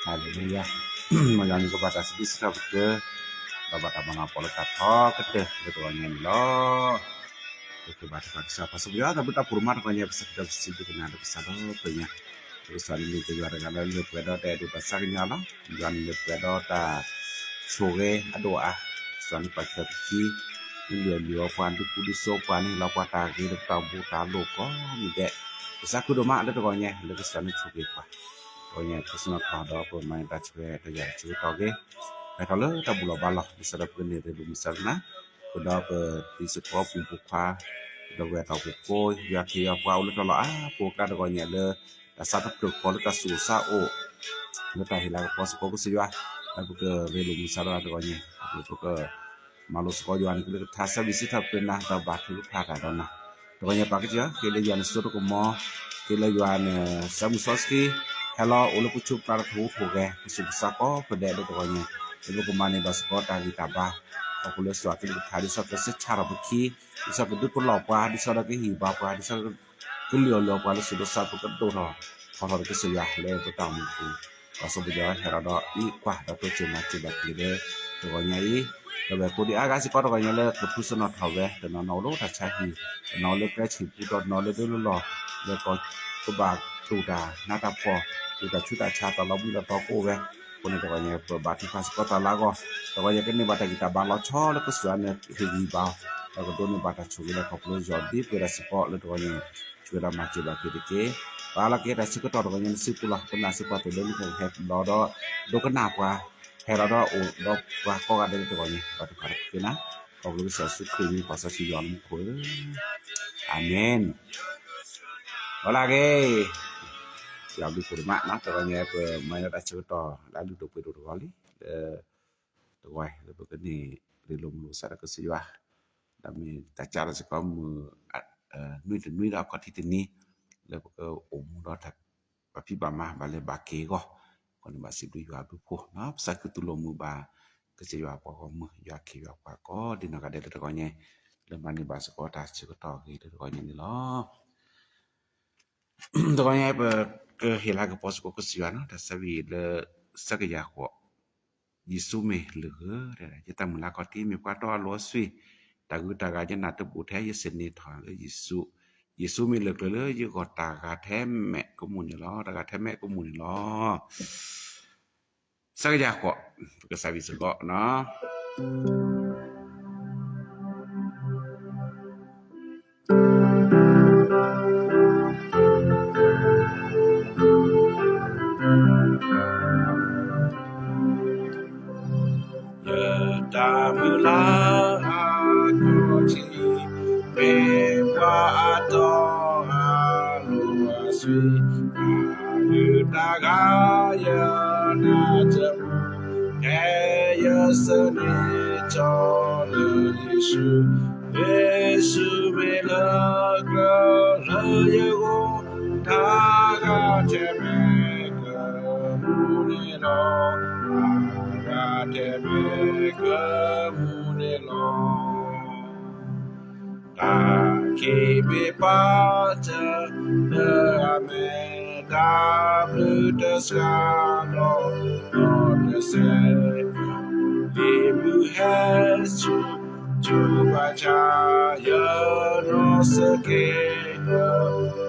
Hallelujah. မ်ယွၤန့ၣ်ကဘၣ်တၢ်စံးဘျုးစံးထီၣ်ပတြၢၤ, ဒီးဘၣ်တၢ်မၤလၤကပီၤလၢတၢ်ထီကတၢၢ်လၢတဂီၤညါန့ၣ်လီၤ. ပကဘၣ်တၢ်ပာ်ကစၢ်ပှၤစံးဘျုးယွၤ တၢ်ဘျုးတၢ်ဖှိၣ်ဒိၣ်မးတဂီၤညါ ပစံးဘျုးကစၢ်ဒီးပစံးဘျုးကစၢ်ဒီးပညါ, ကစၢ်န့ၣ်မ့ၢ်ကယွၤတဂၤလၢလၢပှဲၤဒီးတၢ်အဲၣ်ဒိၣ်တၢ်ဆါကညီလီၤ. ယွၤန့ၣ်လၢပှဲၤဒီးတၢ်ဆိၣ်ဂ့ၤအဒိၣ်အါ, ကစၢ်န့ၣ်ပာ်စၢၤပခံ လုၢ်အီၣ်လုၢ်အီပှၤ ဒုးကူဒုးစိပှၤန့ၣ် လီၤပှၤတၢ်ဂ့ၤလၢပတၢ်အိၣ်မူတၢ်လိၣ်ကိးမံၤဒဲး, ပသးခုဒိၣ်မးလၢတဂီၤညါ လၢကစၢ်န့ၣ်ဆိၣ်ဂ့ၤပှၤ, တဂီၤညါ personal ထီၣ်ဒီး ပမၤန့ၢ်တၢ်ဆိၣ်ဂ့ၤတၢ်ယၤတၢ်ဆိၣ်ဂ့ၤထီၣ်ဂ့ၤ, ဟဲထီၣ်လၢတၢ်ဘူၣ်လီၤဘါလီၤ ဒ်သိးဒီးပကန့ၢ်ရ့လိာ်မုၢ်ဆါတနၤ, ဃုာ်ဒီးပတံၤသကိးပူၤပိာ်ခွါ, ဒီးဝဲၢ်တီၢ်ပူၤဖိ ယွၤခ့ယွၤပှၤအိၣ်လၢတၢ်လီၢ်အါပူၤအကျါတဂီၤညါလၢ တၢ်ဆါတဖျၢၣ်ဃီလၢတၢ်ဆူးတၢ်ဆါအိၣ် လၢတၢ်ဟ့ၣ်လၤကပီၤစ့ၢ်ကီးကစၢ်ယွၤ, လၢပကရ့လိာ်မုၢ်ဆါတနၤတဂီၤညါ, ပက မၤလိစ့ၢ်ကီးယွၤန့ၣ် ကလုၢ်ကထါ စဲးဘံၣ်စံးထီၣ်ပတြၢၤနၤ ဒီးဘၣ်ထုကဖၣ်တၢ်ဒီးနၤ, တဂီၤညါပာ်ကစၢ်ယွၤ ဃ့လၢယွၤန့ၣ်စိတကမီၤ, ဃ့လၢယွၤန့ၣ် စီမုၢ်စီဆှံ, ဟဲလီၤအိၣ်လၢပဆိးပကျါတထိၣ်ထီၣ်ဂဲၤ ပသူၣ်ပသးကိးဖုဒဲးလၢတဂီၤညါ, လၢပကမၤန့ၢ်ဘၣ်စ့ၢ်ကီးတၢ်ဂံၢ်တၢ်ဘါ, ခီဖျိလၢစှၤကလုၢ်ကထါ ဒ်သိးကဆဲးဆါထီၣ်ပခံ, ဒ်သိးကဒုးပလီၢ်ပှၤ, ဒ်သိးဒီးကဟ့ၣ်ဘါပှၤ, ဒ်သိး ကလုၢ်အီၣ်လုၢ်အီပှၤလၢဆူးလၢဆါ ပကဒိၣ်ထီၣ် ထီထီၣ်ဒီးကစၢ်ယွၤလၢပတၢ်အိၣ်မူပူၤ, ဒီးစီၤပီယွၤဟဲလီၤဒီးအံးကွၢ်ဒီးတိစၢၤမၤစၢၤဘၣ်က့ၤလၢတဂီၤညါအံၤ, ဒီးဝဲၢ်ကိးဒံးအါဂၤစ့ၢ်ကီးတဂီၤညါလၢကဖုစနီၣ်ထီၣ်ဝဲ, တနီၤနီၤအိၣ်လၢတၢ်ဆါဟံၣ်, တနီၤအိၣ်လၢကျဲဆံးပူၤ တနီၤလၢဒၢလၢလီၢ်, လၢကဘၣ်တူၢ်တၢ်နးတၢ်ဖှီၣ်, တူၢ်တၢ်ဆူးတၢ်ဆါ တၢ်လီၤဘှံးလီၤတီၤကအိၣ်ဝဲ, အဃိန့ၣ်တဂီၤညါ ပဘါထုကဖၣ်စ့ၢ်ကီးတၢ်လၢအဂီၢ်, တဂီၤညါကန့ၢ်ဘၣ်တၢ်ဂံၢ်တၢ်ဘါလီၤဆီလၢကစၢ်ယွၤန့ၣ်ဟ့ၣ်ဂံၢ်ဘါအီၤ, ဒီးကဒိးန့ၢ်ဘၣ်တၢ်ဆိၣ်ဂ့ၤလၢခီဖျိယွၤဒ်ပှဲၤဒၣ်စ့ၢ်ကီးလၢတဂီၤညါ, ဆိၣ်ဂ့ၤဒီးမၤစၢၤဘၣ်က့ၤတက့ၢ်, ပအၢၣ်လီၤက့ၤတၢ်ဆၢကတီၢ်တဂီၤညါန့ၣ်စုပူၤလီၤ, ပနာ်စ့ၢ်ကီးတၢ်လၢနကဟဲလီၤဒီး ဒိကနၣ်ပှၤ, ဟဲလီၤဒီးအိၣ်ဒီးပှၤကိးဂၤဒဲးလၢတဂီၤညါ, ပဘါထုကဖၣ်တက့ၢ်နၤ, ခီဖျိကစၢ်ယ့ၣ်ၡူးခရံာ်မံၤပှၤစီဆှံယွၤလၢမူခိၣ်ဧၢ, အၤမ့ၣ်, ဝဲလၢအဂ့ၤ ယွၤဘျုးဖှိၣ်ဒိၣ်မးနီၤ, တဂီၤညါပမၤန့ၢ်တၢ်ဆၢကတီၢ် လၢအလုၢ်ဒိၣ်ပှ့ၤဒိၣ်တဂီၤလံ, လၢတဂီၤလၢပကန့ၢ်ရ့လိာ်မုာ်လိာ်စးဒီးကစၢ်ယွၤ, ဒီးမ့ၢ်တၢ်ကၢ်လီၤစ့ၢ်ကီးမုၢ်နွံတနွံဒီးအခီၣ်ထံးတနံၤ, လၢပကအိၣ်မူဒီးတၢ်ဘၣ်ဖံးဘၣ်မၤဘၣ်လဲၤဘၣ်က့ၤအဂီၢ်, အဃိန့ၣ်ဘၣ်စံးဘျုးယွၤဘျုးဖှိၣ်နီၤ, ပသးခုတူၢ်လိာ်မုာ်ဘၣ် ကစၢ်ယွၤပှၤဂီၢ်မုၢ် ယွၤခ့ယွၤပှၤကိးဒ်နီၢ်ဂၤဒဲးလၢတဂီၤညါ, လၢမၤန့ၢ်ဘၣ်စ့ၢ်ကီးတၢ်ဆၢကတီၢ်အဂ့ၤလၢတဂီၤညါန့ၣ်လီၤ. တဂီၤညါပကဟ့ၣ်လၤကပီၤစ့ၢ်ကီးကစၢ်ယွၤနီၤ, တၢ်ဆၢဂ့ၤလၢ စကယၤဃိး, ယ့ၣ်ၡူးမ့ၢ်လၢၢ်ဧၢ, ယတၢ်မုၢ်လၢ်ခီၣ်ထံးမ့ၢ်ပှၤတီအလီၤအသွံၣ်, တၢ်ဂုၤတၢ်ဂၤယနၢ်တဘူးထဲယစံးန့ၢ်ထီၣ်လၢယ့ၣ်ၡူး, ယ့ၣ်ၡူးမ့ၢ်လၢၢ်ကျၢၤလၢယဂီၢ်တၢ်ဂၤထဲမဲာ်ကမူၣ်န့ၣ်လီၤ, တၢ်ဂၤထဲမဲာ်ကမူၣ်န့ၣ်လီၤ. စကယၤဃိး, ပကစးဝံၣ်စ့ၢ်ကီးနီၤ. ယတၢ်မုၢ်လၢ်အခီၣ်ထံး, မ့ၢ်ပှၤအတီအလိၤအသွံၣ်, တၢ်ဂုၤတၢ်ဂၤယနၢ်တဘူး, ဖဲယစံးန့ၢ်ထီၣ်လၢယ့ၣ်ၡူး, ယ့ၣ်ၡူးမ့ၢ်လၢၢ်ကျၢၤလၢယဂီၢ်, တၢ်ဂၤထဲမဲာ်ကမူၣ်န့ၣ်လီၤ, တၢ်ဂၤထဲမဲာ်ကမူၣ်န့ၣ်လီၤ. တၢ်ခံးမ့ၢ်ပာ်တၢ်လၢအမဲာ်, တၢ်ဘျုးတစှၤလီၤ, ဒီးတစဲး, ဒ်မုၢ်ဟဲဆူ ဆူဘၣ်ဆၣ်, ယနီၢ်စက့းက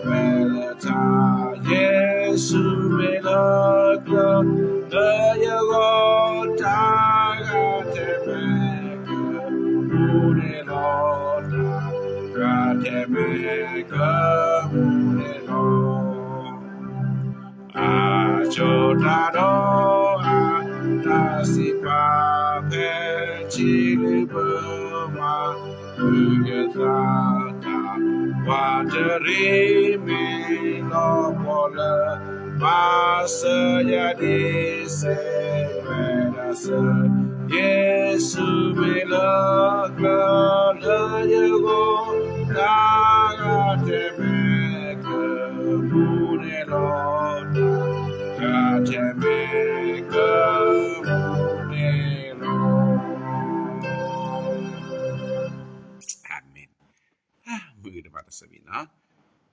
ဝဲၤလၢထါ, ယ့ၣ်ၡူးမ့ၢ်လၢၢ်ကျၢၤလၢယဂီၢ်, တၢ်ဂၤထဲမဲာ်ကမူၣ်န့ၣ်လီၤ, တၢ်ဂၤထဲမဲာ်ကမူၣ်န့ၣ်လီၤ. အဆိကတၢၢ်ဒီးအတၢ်စံးပာ်, ဖဲထံလုၢ်ဘၢမး မုၢ်ယသးတၢ် ပှၤတရံးမ့ၢ်လီၤပှီၢ်လၢ မၤစၢၤယၤဒ်စ့ဝဲဒၣ်စၢၤ, ယ့ၣ်ၡူးမ့ၢ်လၢကျၢၤလၢယဂီၢ်, တၢ်ဂၤထဲမဲာ်ကမူၣ်န့ၣ်လီၤ, တၢ်ဂၤထဲမဲာ်ကမူၣ်န့ၣ်လီၤ. အၤမ့ၣ်. မုၢ်ဂ့ၤတဘၣ်တစဲးမံၤနီၤ,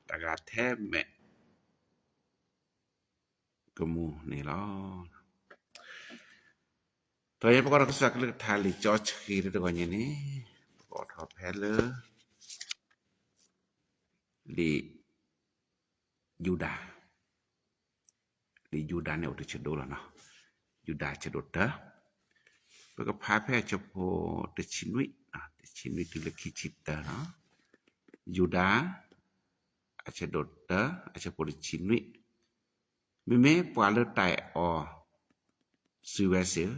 တၢ်ဂၤထဲမဲာ် ကမူၣ်န့ၣ်လီၤ. တဂီၤညါပကွၢ်ထီၣ်ကစၢ်ကလုၢ်ကထါလံာ်စီဆှံလၢတဂီၤညါန့ၣ်, ပကွၢ်ထီၣ်ဖဲလၢ လံာ်ယူဒၤ, လံာ်ယူဒၤန့ၣ်အိၣ်တဆၢဒိၣ်လီၤနီၤ, ယူဒၤဆၢဒိၣ်တၢ, ပကဖးဖဲအဆၢဖိတဆံနွံ, တဆံနွံတုၤလၢခံဆံတၢနီၤ, ယူဒၤ အဆၢဒိၣ်တၢ အဆၢဖိတဆံနွံ, မ့မ့ၢ်ပှၤလၢတၢ်အဲၣ်အီၤ စံးဝဲစ့ၢ်ဧ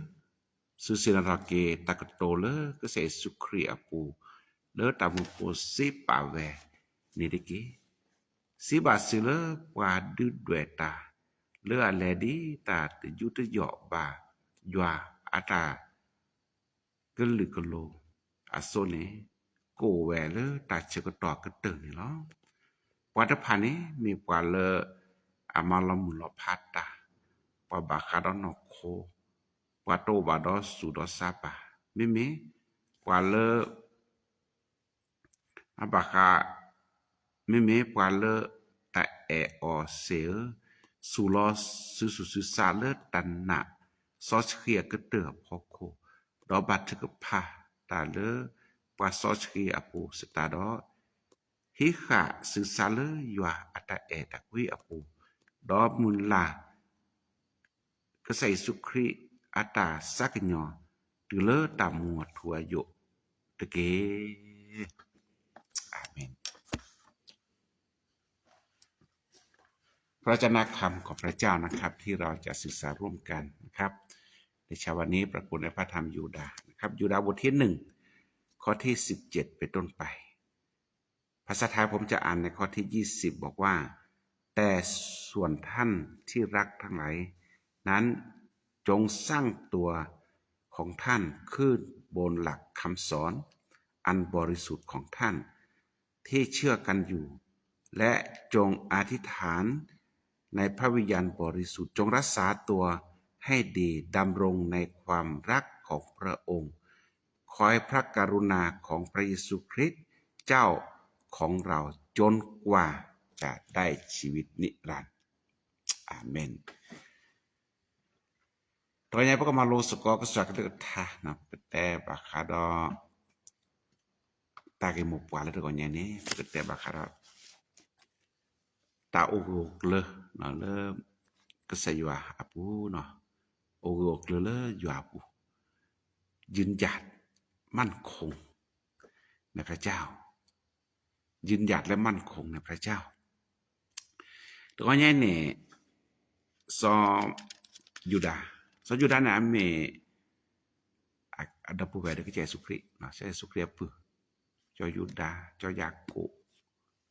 ၢ, စူၢ်ဆ့ၣ်နီၤထီၣ်က့ၤတၢ်ကတိၤလၢကစၢ်ယ့ၣ်ၡူးခရံာ်အပူၤ လၢတၢ်မူဖိစံးပာ်ဝဲန့ၣ်တက့ၢ်. စံးဘၣ်စ့ၢ်လၢပှၤဒုးဒွဲၣ်တၢ် လၢအလဲၤဒ်တၢ်တယူးတယီၣ်ဘၣ်ယွၤအတၢ် ကလုာ်ကလိၤအသိးန့ၣ်, ကအိၣ်ဝဲလၢတၢ်ဆၢကတီၢ်အကတၢၢ်န့ၣ်လီၤ. ပှၤတဖၣ်န့ၣ် မ့ၢ်ပှၤလၢအမၤလီၤမုၢ်လီၤဖးတၢ်, ပှၤဘၣ်ဃးဒီးနီၢ်ခိ, ပှၤတအိၣ်ဘၣ်ဒီးဆူၣ်ဒီးစၢ်ဘၣ်, မ့မ့ၢ်ပှၤလၢ အဘၣ်ဃး မ့မ့ၢ်ပှၤလၢတၢ်အဲၣ်အီၤစ့ၢ်ဧၢ, ဆူၣ်လီၤစုဆူၣ်စုဆါလၢတၢ်နာ်စီဆှံအကတၢၢ်အဖီခိၣ်, ဒီးဘၣ်ထုကဖၣ်တၢ်လၢပှၤစီဆှံအပူၤစ့ၢ်ကီးဒီး, ဟံးဃာ်စုဆါလၢယွၤအတၢ်အဲၣ်တၢ်ကွံအပူၤ, ဒီးမုၢ်လၢ် ကစၢ်ယ့ၣ်ၡူးခရံာ်အတၢ်သးကညီၤ တုၤလၢတၢ်မူအထူအယိာ်တက့ၢ်. အၤမ့ၣ်. พระเจ้านะคำ ขอพระเจ้านะครับ ที่เราจะศึกษาร่วมกันนะครับ ในเช้าวันนี้พระคุณในพระธรรมยูดาห์นะครับ ยูดาห์บทที่หนึ่ง ข้อที่สิบเจ็ด เป็นต้นไป ภาษาไทยผมจะอ่านในข้อที่ยี่สิบ บอกว่า แต่ส่วนท่านที่รักทั้งหลายนั้น จงสร้างตัวของท่านขึ้นบนหลักคำสอนอันบริสุทธิ์ของท่าน ที่เชื่อกันอยู่ และจงอธิษฐานในพระวิญญาณบริสุทธิ์ จงรักษาตัวให้ดี ดำรงในความรักของพระองค์ ขอให้พระกรุณาของพระเยซูคริสต์เจ้าของเรา จนกว่าจะได้ชีวิตนิรันดร์ อาเมน. တဂီၤညါပကမၤလိစ့ၢ်ကီးကစၢ်ကလုၢ်ကထါ, ပကတဲဘၣ်ဃးဒီး တၢ်ဂ့ၢ်မိၢ်ပှၢ်လၢတဂီၤညါန့ၣ် ပကတဲဘၣ်ဃးဒီး တၢ်အိၣ်ဂၢၢ်အိၣ်ကျၢၤလၢ ကစၢ်ယွၤအပူၤ, အိၣ်ဂၢၢ်အိၣ်ကျၢၤလၢယွၤအပူၤ, ยืนหยัดมั่นคงในพระเจ้า ยืนหยัดและมั่นคงในพระเจ้า တဂီၤညါန့ၣ် စီၤယူဒၤ, စီၤယူဒၤန့ၣ် အမ့ၢ် အဒီပုၢ်ဝဲၢ်ဒီးကစၢ်ယ့ၣ်ၡူးခရံာ်, ကစၢ်ယ့ၣ်ၡူးခရံာ်အပုၢ်, စီၤယူဒၤ, စီၤယၤကိာ်,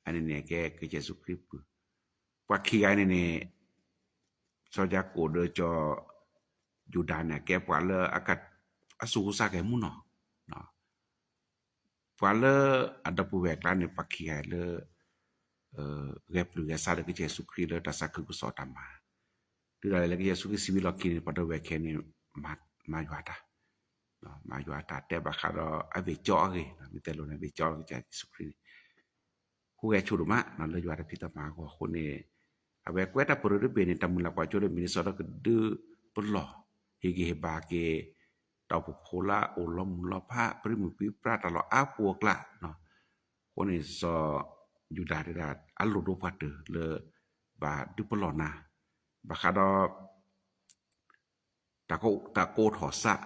အန့ၣ်န့ၣ်ကဲကစၢ်ယ့ၣ်ၡူးခရံာ်အပုၢ်, ပှၤခံဂၤန့ၣ်န့ၣ် စီၤယၤကိာ်ဒီးစီၤယူဒၤန့ၣ် ကဲပှၤလၢအက အစူၢ်ကစၢ်ကဲမူနီၤ ပှၤလၢအဒီပုၢ်ဝဲၢ်အကျါန့ၣ် ပှၤခံဂၤလၢ ဂဲၤပျုၢ်ဂဲၤဆှးဒီးကစၢ်ယ့ၣ်ၡူးခရံာ်လၢတၢ်သးခုကစီၣ်တၢ်မၤ, တုၤဒၣ်လဲာ်လၢကစၢ်ယ့ၣ်ၡူးခရံာ်စံးဝံၤလီၢ်ခံန့ၣ် ပှၤဒီပုၢ်ဝဲၢ်ခံဂၤန့ၣ် မၤယွၤတၢ်, မၤယွၤတၢ်တဲဘၣ်ဃးဒီးအဝဲၢ်ကၠီအဂ့ၢ်, မ့ၢ်တဲလိၤန့ၣ် အဝဲၢ်ကၠီလၢကစၢ်ယ့ၣ်ၡူးခရံာ်န့ၣ် ဟူးဂဲၤဆူၣ်ဒိၣ်မး လၢယွၤတၢ်ဖံးတၢ်မၤအဂီၢ်အဃိန့ၣ်, အဝဲကွဲးတၢ်ပရၢတဘ့ၣ်န့ၣ် တၢ်မုၢ်လၢ်ကွၢ်စိလၢမံၤဒ်သိးဒီးကဒုးပလီၢ် ဟ့ၣ်ဂံၢ်ဟ့ၣ်ဘါက့ၤ တၢ်အိၣ်ဖှိၣ်ဖိလၢအအိၣ်လီၤမုၢ်လီၤဖး ပရံမုၢ်ကွံပြါတၢ်လီၢ်အါပူၤအကျါ, အဃိန့ၣ် စီၤယူဒၤတဲဒၣ် အလိၣ်ဒိပှၤတၢၢ်လၢ ဘၣ်ဒုးပလီၢ်နၤ ဘၣ်ဃးဒီး တၢ်ကိးထီၣ်စး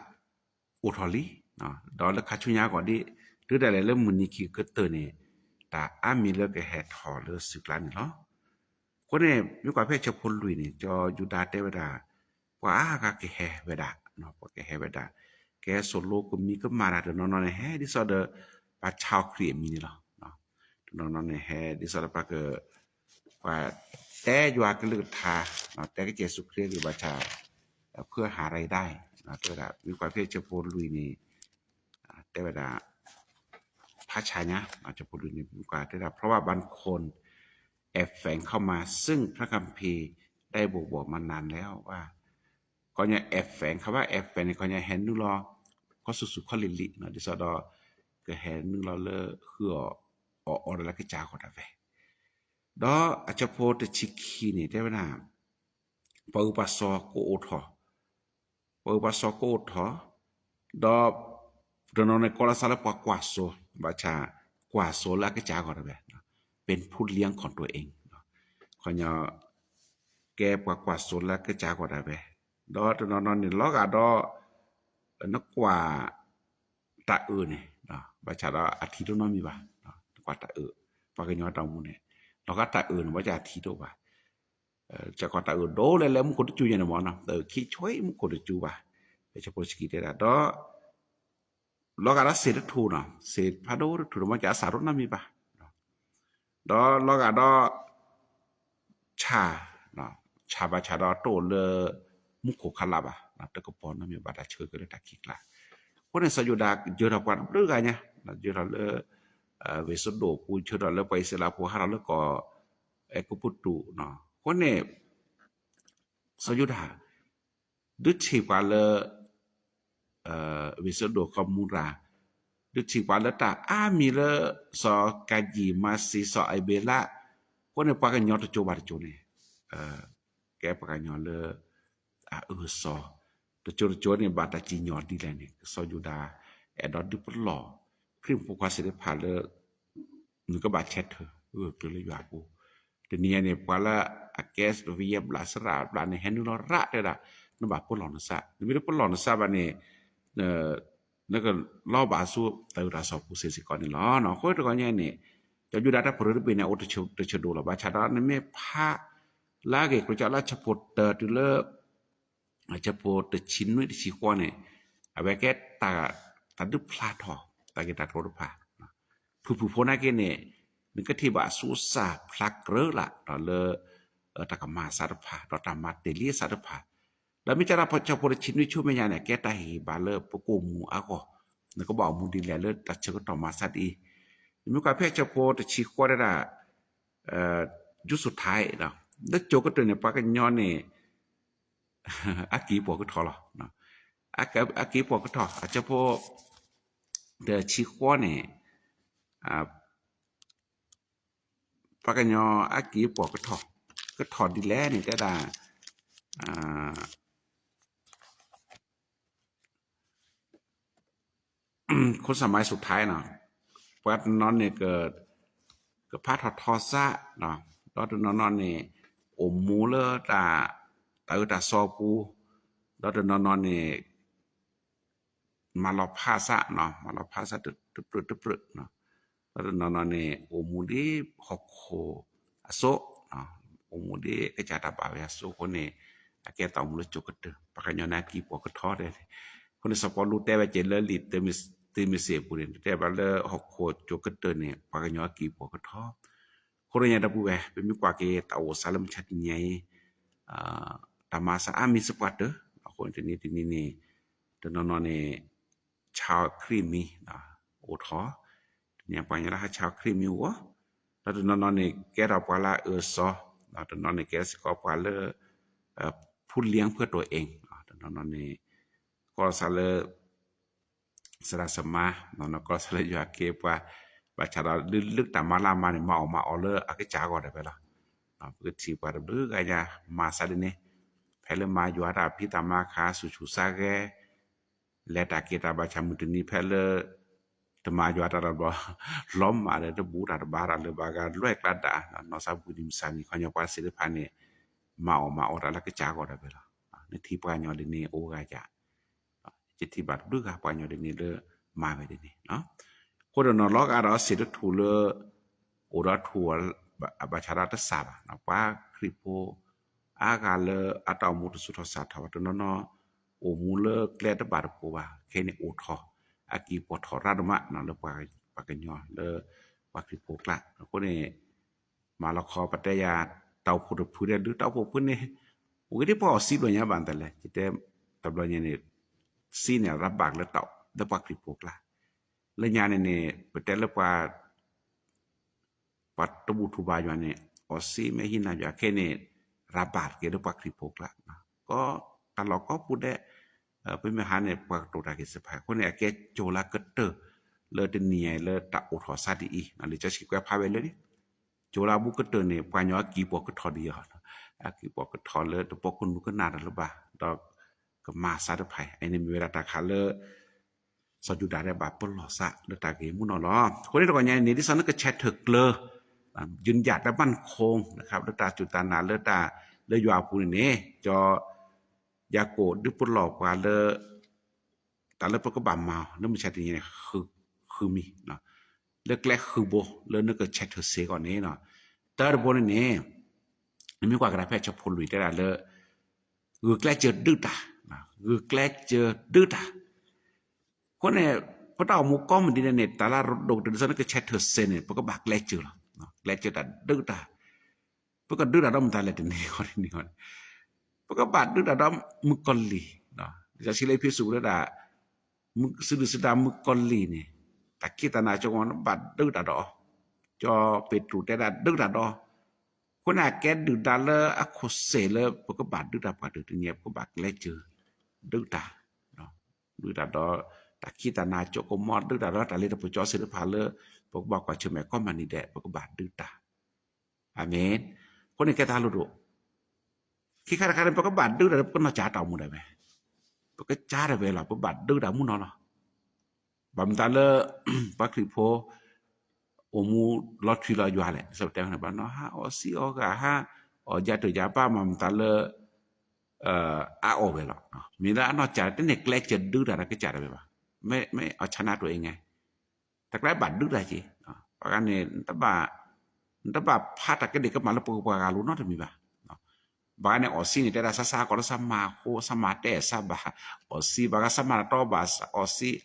အိၣ်ထီၣ်လံ, ဒီးလၢခါဆူညါအဂီၢ်ဒ် တုၤဒၣ်လဲာ်လၢမုၢ်နံၤခံကတၢၢ်န့ၣ် တၢ်အါမံၤလၢကဟဲထီၣ်လၢစုကျါန့ၣ်လီၤ. အဃိန့ၣ် မ့ၢ်ကွၢ်ဖဲဆၢဖိလွံၢ်န့ၣ် စီၤယူဒၤတဲဝဲဒၣ် ပှၤအါဂၤကဟဲဝဲဒၣ်, ပှၤကဟဲဝဲဒၣ်, ကဟဲစိာ်လိကမံၤကမၣ်တၢ်တနီၤနီၤန့ၣ် ဟဲဒ်သိးဒီး ပ ပှၤဆါအီၤခရံာ်အမံၤန့ၣ်လီၤ. တနီၤနီၤန့ၣ် ဟဲဒ်သိးလၢပှၤက ပှၤတဲယွၤကလုၢ်ကထါ, တဲကစၢ်ယ့ၣ်ၡူးခရံာ်ဂ့ၢ်ဘၣ်ဆၣ် เพื่อหารายได้ တဲဝဲဒၣ် မ့ၢ်ကွၢ်ဖဲဆၢဖိလွံၢ်န့ၣ် တဲဝဲဒၣ် ဖးဆါညါ ဆၢဖိလွံၢ်န့ၣ် မ့ၢ်ကွၢ်တဲဒၣ် เพราะว่าบางคนแอบแฝงเข้ามา ซึ่งพระคัมภีร์ได้บ่งบอกมานานแล้วว่า ခီပညီ แอบแฝง คำว่า แอบแฝง န့ၣ် ခီပညီ ဟဲနုာ်လီၤ ကီၢ်ဆူၣ်ဆူၣ်ခီၣ်လံၢ်လံၢ် ဒ်သိးဒီး ကဟဲနုာ်လီၤလၢဃုအီၣ်အီအီဒီးလၢကစၢ်ဂီၢ်ဒၣ်ဝဲ, ဒီးအဆၢဖိတဆံခံန့ၣ် တဲဝဲဒၣ် ပှၤအုၣ်ပှၤစီၤကအိၣ်ထီၣ်, ပှၤအုၣ်ပှၤစီၤကအိၣ်ထီၣ်, ဒီး တနီၤန့ၣ် ကီၢ်လၢစးလၢပှၤကွၢ်စိ, ဘၣ်ဆၣ် ကွၢ်စိလၢအကစၢ်ဂီၢ်ဒၣ်ဝဲ, เป็นผู้เลี้ยงของตัวเอง ခီပညီ ကဲပှၤကွၢ်စိလၢကစၢ်ဂီၢ်ဒၣ်ဝဲ, ဒီးတနီၤနီၤန့ၣ် လီၤဂာ်ဒီး နကွၢ် တၢ်အုးန့ၣ် ဘၣ်ဆၣ်ဒီးအထံၣ်တအိၣ်နီတမံၤဘၣ်, နကွၢ်တၢ်အုး, ပှၤကညီတၢ်အိၣ်မူန့ၣ် လီၤဂာ်တၢ်အုးန့ၣ် ဘၣ်ဆၣ်အထံၣ်တအိၣ်ဘၣ်, ကကွၢ်တၢ်အုးဒိၣ်လဲၣ်လၢမူခိၣ်တစူညါန့ၣ်မ့ၢ်နီၤ, တၢ်အုးခံဆှံမူခိၣ်တစူဘၣ်, ဆၢဖိတဆံခံတဲဒၣ် ဒီး လီၤဂာ်ဒီးစ့တထူၣ်နီၤ, စ့ဖးဒိၣ်တထူၣ်န့ၣ် ဘၣ်ဆၣ်အစးတအိၣ်နီတမံၤဘၣ် ဒီးလီၤဂာ်ဒီး ဆၣ်, ဆၣ်ဘၣ်ဆၣ်ဒီးတအိၣ်လၢ မူခိၣ်ခါလၢ်ဘၣ်, တကပီၤနီတမံၤဘၣ် တၢ်ဆၢက့ၤလၢတၢ်ခံးကျါ, အဃိန့ၣ် စီၤယူဒၤယၢၤထီၣ်ပှၤတဘျုးဂၤညါ, ယၢၤထီၣ်လၢ ဝ့ၢ်စဒိၣ်ပူၤ, ယၢၤထီၣ်လၢပှၤအံၣ်စရ့လးဖိဟးထီၣ်လၢကီၢ်အဲၤကူပတူး, အဃိန့ၣ် စီၤယူဒၤ ဒုးထံၣ်ပှၤလၢ ဝ့ၢ်စဒိၣ်ကီၢ်မူရၤ, ဒုးထံၣ်ပှၤလၢတၢ်အါမံၤလၢ စီၤကၤယံၣ်မၤစံၤ စီၤအၤဘ့လး, အဃိန့ၣ်ပှၤကညီတစိၤဘၣ်တစိၤန့ၣ် ကဲပှၤကညီလၢ အအၢစီၤ, တစိၤတစိၤန့ၣ် ဘၣ်တၢ်စံၣ်ညီၣ်ဒ်လဲၣ်န့ၣ် စီၤယူဒၤ အဲၣ်ဒိးဒုးပလီၢ် ခရံာ်ဖိခွါသ့ၣ်တဖၣ်လၢ နကဘၣ်ဆဲးထၢၣ်ဂၢၢ်ကျၢၤလၢယွၤအပူၤ, တနံၤအံၤန့ၣ် ပှၤလၢအကဲ တဝံယဲၢ်ဘျး စရၣ်ဘျးန့ၣ် ဟဲနုာ်လီၤရၣ်တဲဒၣ်, နဘၣ်ပလီၢ်နသး, နမ့ၢ်တပလီၢ်နသးဘၣ်န့ၣ် နကလီၤဘၣ်ဆူတၢ်အၢတၢ်သီပူၤစ့ၢ်စ့ၢ်ကီးန့ၣ်လီၤ. အဃိတဂီၤညါန့ၣ် စီၤယူဒၤတၢ်ပရၢတဘ့ၣ်န့ၣ် အိၣ်တဆၢဒိၣ်လီၤ. ဘၣ်ဆၣ်ဒီးနမ့ၢ်ဖး လၢအဂ့ၢ်ကျိၤကီလၢဆၢဖိတၢတုၤလၢ ဆၢဖိတဆံနွံတဆံဃိးန့ၣ် အဝဲကဲ တၢ်ဒုးဖျါထီၣ် တၢ်ဂ့ၢ်တၢ်ကျိၤတဖၣ် ဖုၣ်ဖုၣ်ဖိနာ်က့န့ၣ် နကထံၣ်ဘၣ်အဆူအစၢ်ဖျါကြၢးလၢ်ဒီးလၢ တၢ်ကမၤအသးတဖၣ် ဒီးတၢ်မၤတ့ၢ်လံအသးတဖၣ်, ဒီးမ့ၢ်ကဲထီၣ်ဆၢဖိတဆံနွံဆူမဲာ်ညါန့ၣ် ကဲတၢ်ဟ့ၣ်ဂံၢ်ဘါလၢပကအိၣ်မူအဂီၢ်, နကဘၣ်အိၣ်မူဒ်လဲၣ်လၢတၢ်ဆၢကတီၢ်မၤအသးဒ်အံၤ, နမ့ၢ်ကွၢ်ဖဲဆၢဖိတဆံဃိးတဲဒၣ် ယူၢ်စူးထါ လၢကၠိကတၢၢ်န့ၣ် ပှၤကညီန့ၣ် အက့ၤပိာ်ကထီၣ်လီၤ. အက့ၤပိာ်ကထီၣ် အဆၢဖိ တဆံဃိးန့ၣ် ပှၤကညီအက့ၤပိာ်ကထီၣ်, ကထီၣ်ဒ်လဲၣ်န့ၣ် တဲဒၣ် คนสมัยสุดท้าย နီၤ, ပှၤတနီၤန့ၣ် ကဖးထီၣ်ထီသး, ဒီးတနီၤနီၤန့ၣ် အိၣ်မူလၢ တၢ်အၢတၢ်သီပူၤ, ဒီးတနီၤနီၤန့ၣ် မၤလီၤဖးသး, မၤလီၤဖးသးတဖျၢၣ်တဖျၢၣ်, ဒီးတနီၤနီၤန့ၣ် အိၣ်မူဒ်ဟီၣ်ခိၣ်အစိ, အိၣ်မူဒ်ကစၢ်တၢ်ဘၣ်ဝဲအစိအဃိန့ၣ် အကဲတၢ်အိၣ်မူလၢကၠိကတၢၢ်, ပှၤကညီန့ၣ်က့ၤပိာ်ကထီၣ်ဒ်န့ၣ်, အဃိန့ၣ် စီၤပီလူးတဲဝဲက့ၤလၢလံာ်သ့းမ့ၢ်စ့းအပူၤန့ၣ် တဲဘၣ်လၢဟီၣ်ခိၣ်ကၠိကတၢၢ်န့ၣ် ပှၤကညီက့ၤပိာ်ကထီၣ်, အဃိန့ၣ်ညါဒီပုၢ်ဝဲၢ် ပမ့ၢ်ကွၢ်က့ၤတၢ်အိၣ်သးလၢမုၢ်ဆါတနံၤအံၤ တၢ်မၤသးအါမံၤစပှၢ်တၢၢ်, အဃိန့ၣ်တနံၤတနံၤန့ၣ် တနီၤနီၤန့ၣ် ဆါခရံာ်မံၤ အိၣ်ထီၣ်, တနံၤပှၤကညီလၢဟးဆါခရံာ်မံၤအိၣ်, ဒီးတနီၤနီၤန့ၣ် ကဲထီၣ်ပှၤလၢအအၢစီၤ, တနီၤန့ၣ်ကဲစ့ၢ်ကီးပှၤလၢ ဖူလံၣ်ဖၢၣ်တိၤအ့ၣ်, တနီၤနီၤန့ၣ် ကီၢ်စၢ်လၢ စရၣ်စမါ, ကီၢ်စၢ်လၢယွၤကဲပှၤ, ဘၣ်ဆၣ်ဒီးလၢတၢ်မၤလၢအမၤန့ၣ် မၤအီၣ်မၤအီလၢအကစၢ်အဂီၢ်ဒၣ်ဝဲလီၤ. ပကထံၣ်ပှၤတဘျုးဂၤညါ မၤသးဒ်န့ၣ်, ဖဲလၢမၤယွၤတၢ်ဖံးတၢ်မၤခါ ဆူၣ်ဆူၣ်ဆါဂဲၤ, လဲၤတၢ်က့ၤတၢ်ဘၣ်ဆၣ်မုၢ်တနံၤဖဲလၢ တမၤယွၤတၢ်တဘျီ, လီၤမၢ်ဒီးတဘူးတၢ်တဘါတၢ်လၢဘၣ်ဂၤလွဲၢ်ကျါဒၣ်, နီၢ်သးဘူၣ်နံၤမုၢ်ဆါနံၤ ခီပညီပှၤသ့ၣ်တဖၣ်န့ၣ် မၤအီၣ်မၤအီတၢ်လၢကစၢ်အဂီၢ်ဒၣ်ဝဲလီၤ. နထံၣ်ပှၤကညီဒ်န့ၣ် အိၣ်ဂၤယၤ ယထံၣ်ဘၣ်တဘျုးဂၤပှၤကညီဒ်န့ၣ်လၢမၤဝဲဒ်န့ၣ်, အဃိဒီးနီၤ လီၤဂာ်ဒီးစ့တထူၣ်လၢ အိၣ်ဒီးထူၣ် ဘၣ်ဆၣ်ဒီးတစၢ်ဘၣ်, ပှၤခရံာ်ဖိ အါဂၤလၢအတၢ်အိၣ်မူတဆူၣ်ထီၣ်စၢ်ထီၣ်ဘၣ် တနီၤနီၤ အိၣ်မူလၢကျဲတဘၣ်တပိၤဘၣ် ခဲအံၤန့ၣ်အိၣ်ထီၣ် အက့ၤပိာ်ထီၣ်ရၣ်ဒိၣ်မးနီၤ လၢပှၤ ပှၤကညီလၢ ပှၤခရံာ်ဖိကျါ. အဃိန့ၣ် မၤလီၤခီပတဲယၤ တၢ်အိၣ်ဖှိၣ်တဖုဒဲးဒုး တၢ်အိၣ်ဖှိၣ်ဖုန့ၣ် အိၣ်ဂ့ၤဒ်ပှၤအီၣ်စံဘျီညါဘၣ်တလဲၣ် ယတဲ တဘျီညါန့ၣ် စံန့ၣ် ရၤဘၣ်လၢတၢ်လၢပှၤခရံာ်ဖိကျါ. လၢညါန့ၣ်န့ၣ် ပတဲလၢပှၤ ပှၤတဘူၣ်ထူၣ်ဘၣ်ယွၤန့ၣ် အီၣ်စံမ့ၢ်ဟံးနၤယွၤခဲန့ၣ် ရၤဘၣ်တက့ၢ်လၢပှၤခရံာ်ဖိကျါ. ကီတၢ်လီၢ်ကိးပူၤဒဲး ပမ့ၢ်ဟးန့ၣ် ပှၤကတိၤတၢ်ဂ့ၢ်စ့ၢ်ဖး အဃိန့ၣ် အကဲကၠိလၢကတၢၢ် လၢတနံၤအံၤလၢတၢ်အိၣ်ထီၣ်စးဒ်အံၤ လံာ်စီဆှံကွဲးဖးဝဲလၢ ကၠိလၢအဘူးကတၢၢ်န့ၣ် ပှၤကညီအကံၢ်ပှီၢ်ကထီၣ်ဒံးအီၤ, အကံၢ်ပှီၢ်ကထီၣ်လၢတပိာ်ခိၣ်နူာ်ကနၣ်တၢ်လၢၤဘၣ်, ဒီးကမၤစးတဖၣ်အံၤန့ၣ် မ့ၢ်ဝဲဒၣ်တၢ်ခးလၢ စီၤယူဒၤဒဲးဘၣ်ပလီၢ်စးလၢတၢ်ဂ့ၢ်မူနီၢ်လီၤ. အဃိန့ၣ်တဂီၢ်ညါန့ၣ် ဒ်သိးနကဆဲးထၢၣ်ကျၢၤ ယုၢ်ယၤတၢ်မၢ်ခိၣ် လၢတၢ်စူၢ်တၢ်နာ်လၢတၢ်လၢယွၤအပူၤန့ၣ်န့ၣ် ကၠီယၤကိာ်ဒုးပလီၢ်ပှၤလၢ တၢ်လၢပကဘၣ်မၤအီၤ လၢမုၢ်ဆါတနံၤန့ၣ် ဃုမံၤ လၢကျဲဃုဘိ လၢနကဆဲးထၢၣ်စ့ၢ်ကီးန့ၣ် တၢ်တဘိန့ၣ်န့ၣ် နမ့ၢ်ကွၢ်ကဒါဖဲအဆၢဖိလွံၢ်တဲဒၣ်လၢ ဂုာ်ကျဲးစၢးဒုးတၢ်, ဂုာ်ကျဲးစၢးဒုးတၢ်. အဃိန့ၣ် ပတၢ်အိၣ်မူကိးမုၢ်နံၤဒဲးန့ၣ် တၢ်လၢအရ့ဒိၣ်ကတၢၢ်ဒ်သိးနကဆဲးထၢၣ်စ့ၢ်န့ၣ် ပကဘၣ်ကျဲးစၢးလီၤ. ကျဲးစၢးတၢ်ဒုးတၢ် ပကဒုးတၢ်ဒီးမတၤလဲၣ်တနံၤအံၤန့ၣ် ပကဘၣ်ဒုးတၢ်ဒီးမုၣ်ကီၤလံၢ်, လံာ်စီဆှံလၢအ့းဖ့းစူးတဲဒၣ် စုဒုၣ်စုဒါမုၣ်ကီၤလံၢ်န့ၣ် တၢ်ခံးတၢ်နၤကၠိကမီၤ နဘၣ်ဒုးတၢ်ဒီးအီၤ, ကၠီပ့းတရူးတဲဒၣ်ဒုးတၢ်ဒီးအီၤ, အဃိန့ၣ် အကဲဒုၣ်ဒါလၢအခိၣ်စ့ၢ်လၢပကဘၣ်ဒုးတၢ်ပှၤတနံၤအံၤ ပကဘၣ်ကျဲးစၢး ဒုးတၢ် ဒုးတၢ်ဒီး တၢ်ခံးတၢ်နၤကၠိကမီၤ ဒုးတၢ်ဒီးတၢ်လ့တၢ်ပှဲၤကၠီစ့ၢ်တဖၣ်လၢ ပကဘၣ်ကွၢ်ဆၢၣ်မဲာ်ကိးမုၢ်နံၤဒဲး ပကဘၣ်ဒုးတၢ်. အၤမ့ၣ်. အဃိန့ၣ်ကဲတၢ်လိၣ်ဒိၣ်, ခံခါတခါန့ၣ် ပကဘၣ်ဒုးတၢ်ဒီး ပကနီၢ်ကၠးတၢ်အိၣ်မူဒၣ်ဝဲ, ပကကၠးတၢ်ဝဲလီၤ ပဘၣ်ဒုးတၢ်မူနီၢ်လီၤ. ဘၣ်မတၤလၢ ပှၤခရံာ်ဖိ အိၣ်မူလီၤထွံလီၤယွၤလဲၣ် ဒ်သိးပတဲန့ၣ် ဘၣ်နီၢ်ဟးအီၣ်စံအီၣ်ဂၤ ဟးအီၣ်ယၤတၢၢ်ယၤဘၣ် မၤမတၤလၢ အအီၣ်ဝဲလီၤ. မ့ၢ်လၢအနီၢ်ကၠးတန့ၢ်ကျဲးစၢးဒုးတၢ်ဒီးကစၢ်တၢ်ဝဲဘၣ်, မ့ၢ်အီၣ်ဆါနါတအိၣ်အံၤငဲ တၢ်ကျဲဘၣ်ဒုးတၢ်က့ၤ, ပှၤဂၤန့ၣ် နတဘၣ်ဖးတၢ်ကဒ့ၣ်ကမၣ်လၢပှၤဂၤလိၤနီတမံၤဘၣ်. ဘၣ်ဂၤန့ၣ်အီၣ်စံန့ၣ် တဲဒၣ်စါစါကီးလၢစါမၤအဃိ စါမၤတဲစါဘၣ်, အီၣ်စံ ဘၣ်ဂၤစါမၤတၢ်တီဘၣ်အီၣ်စံ,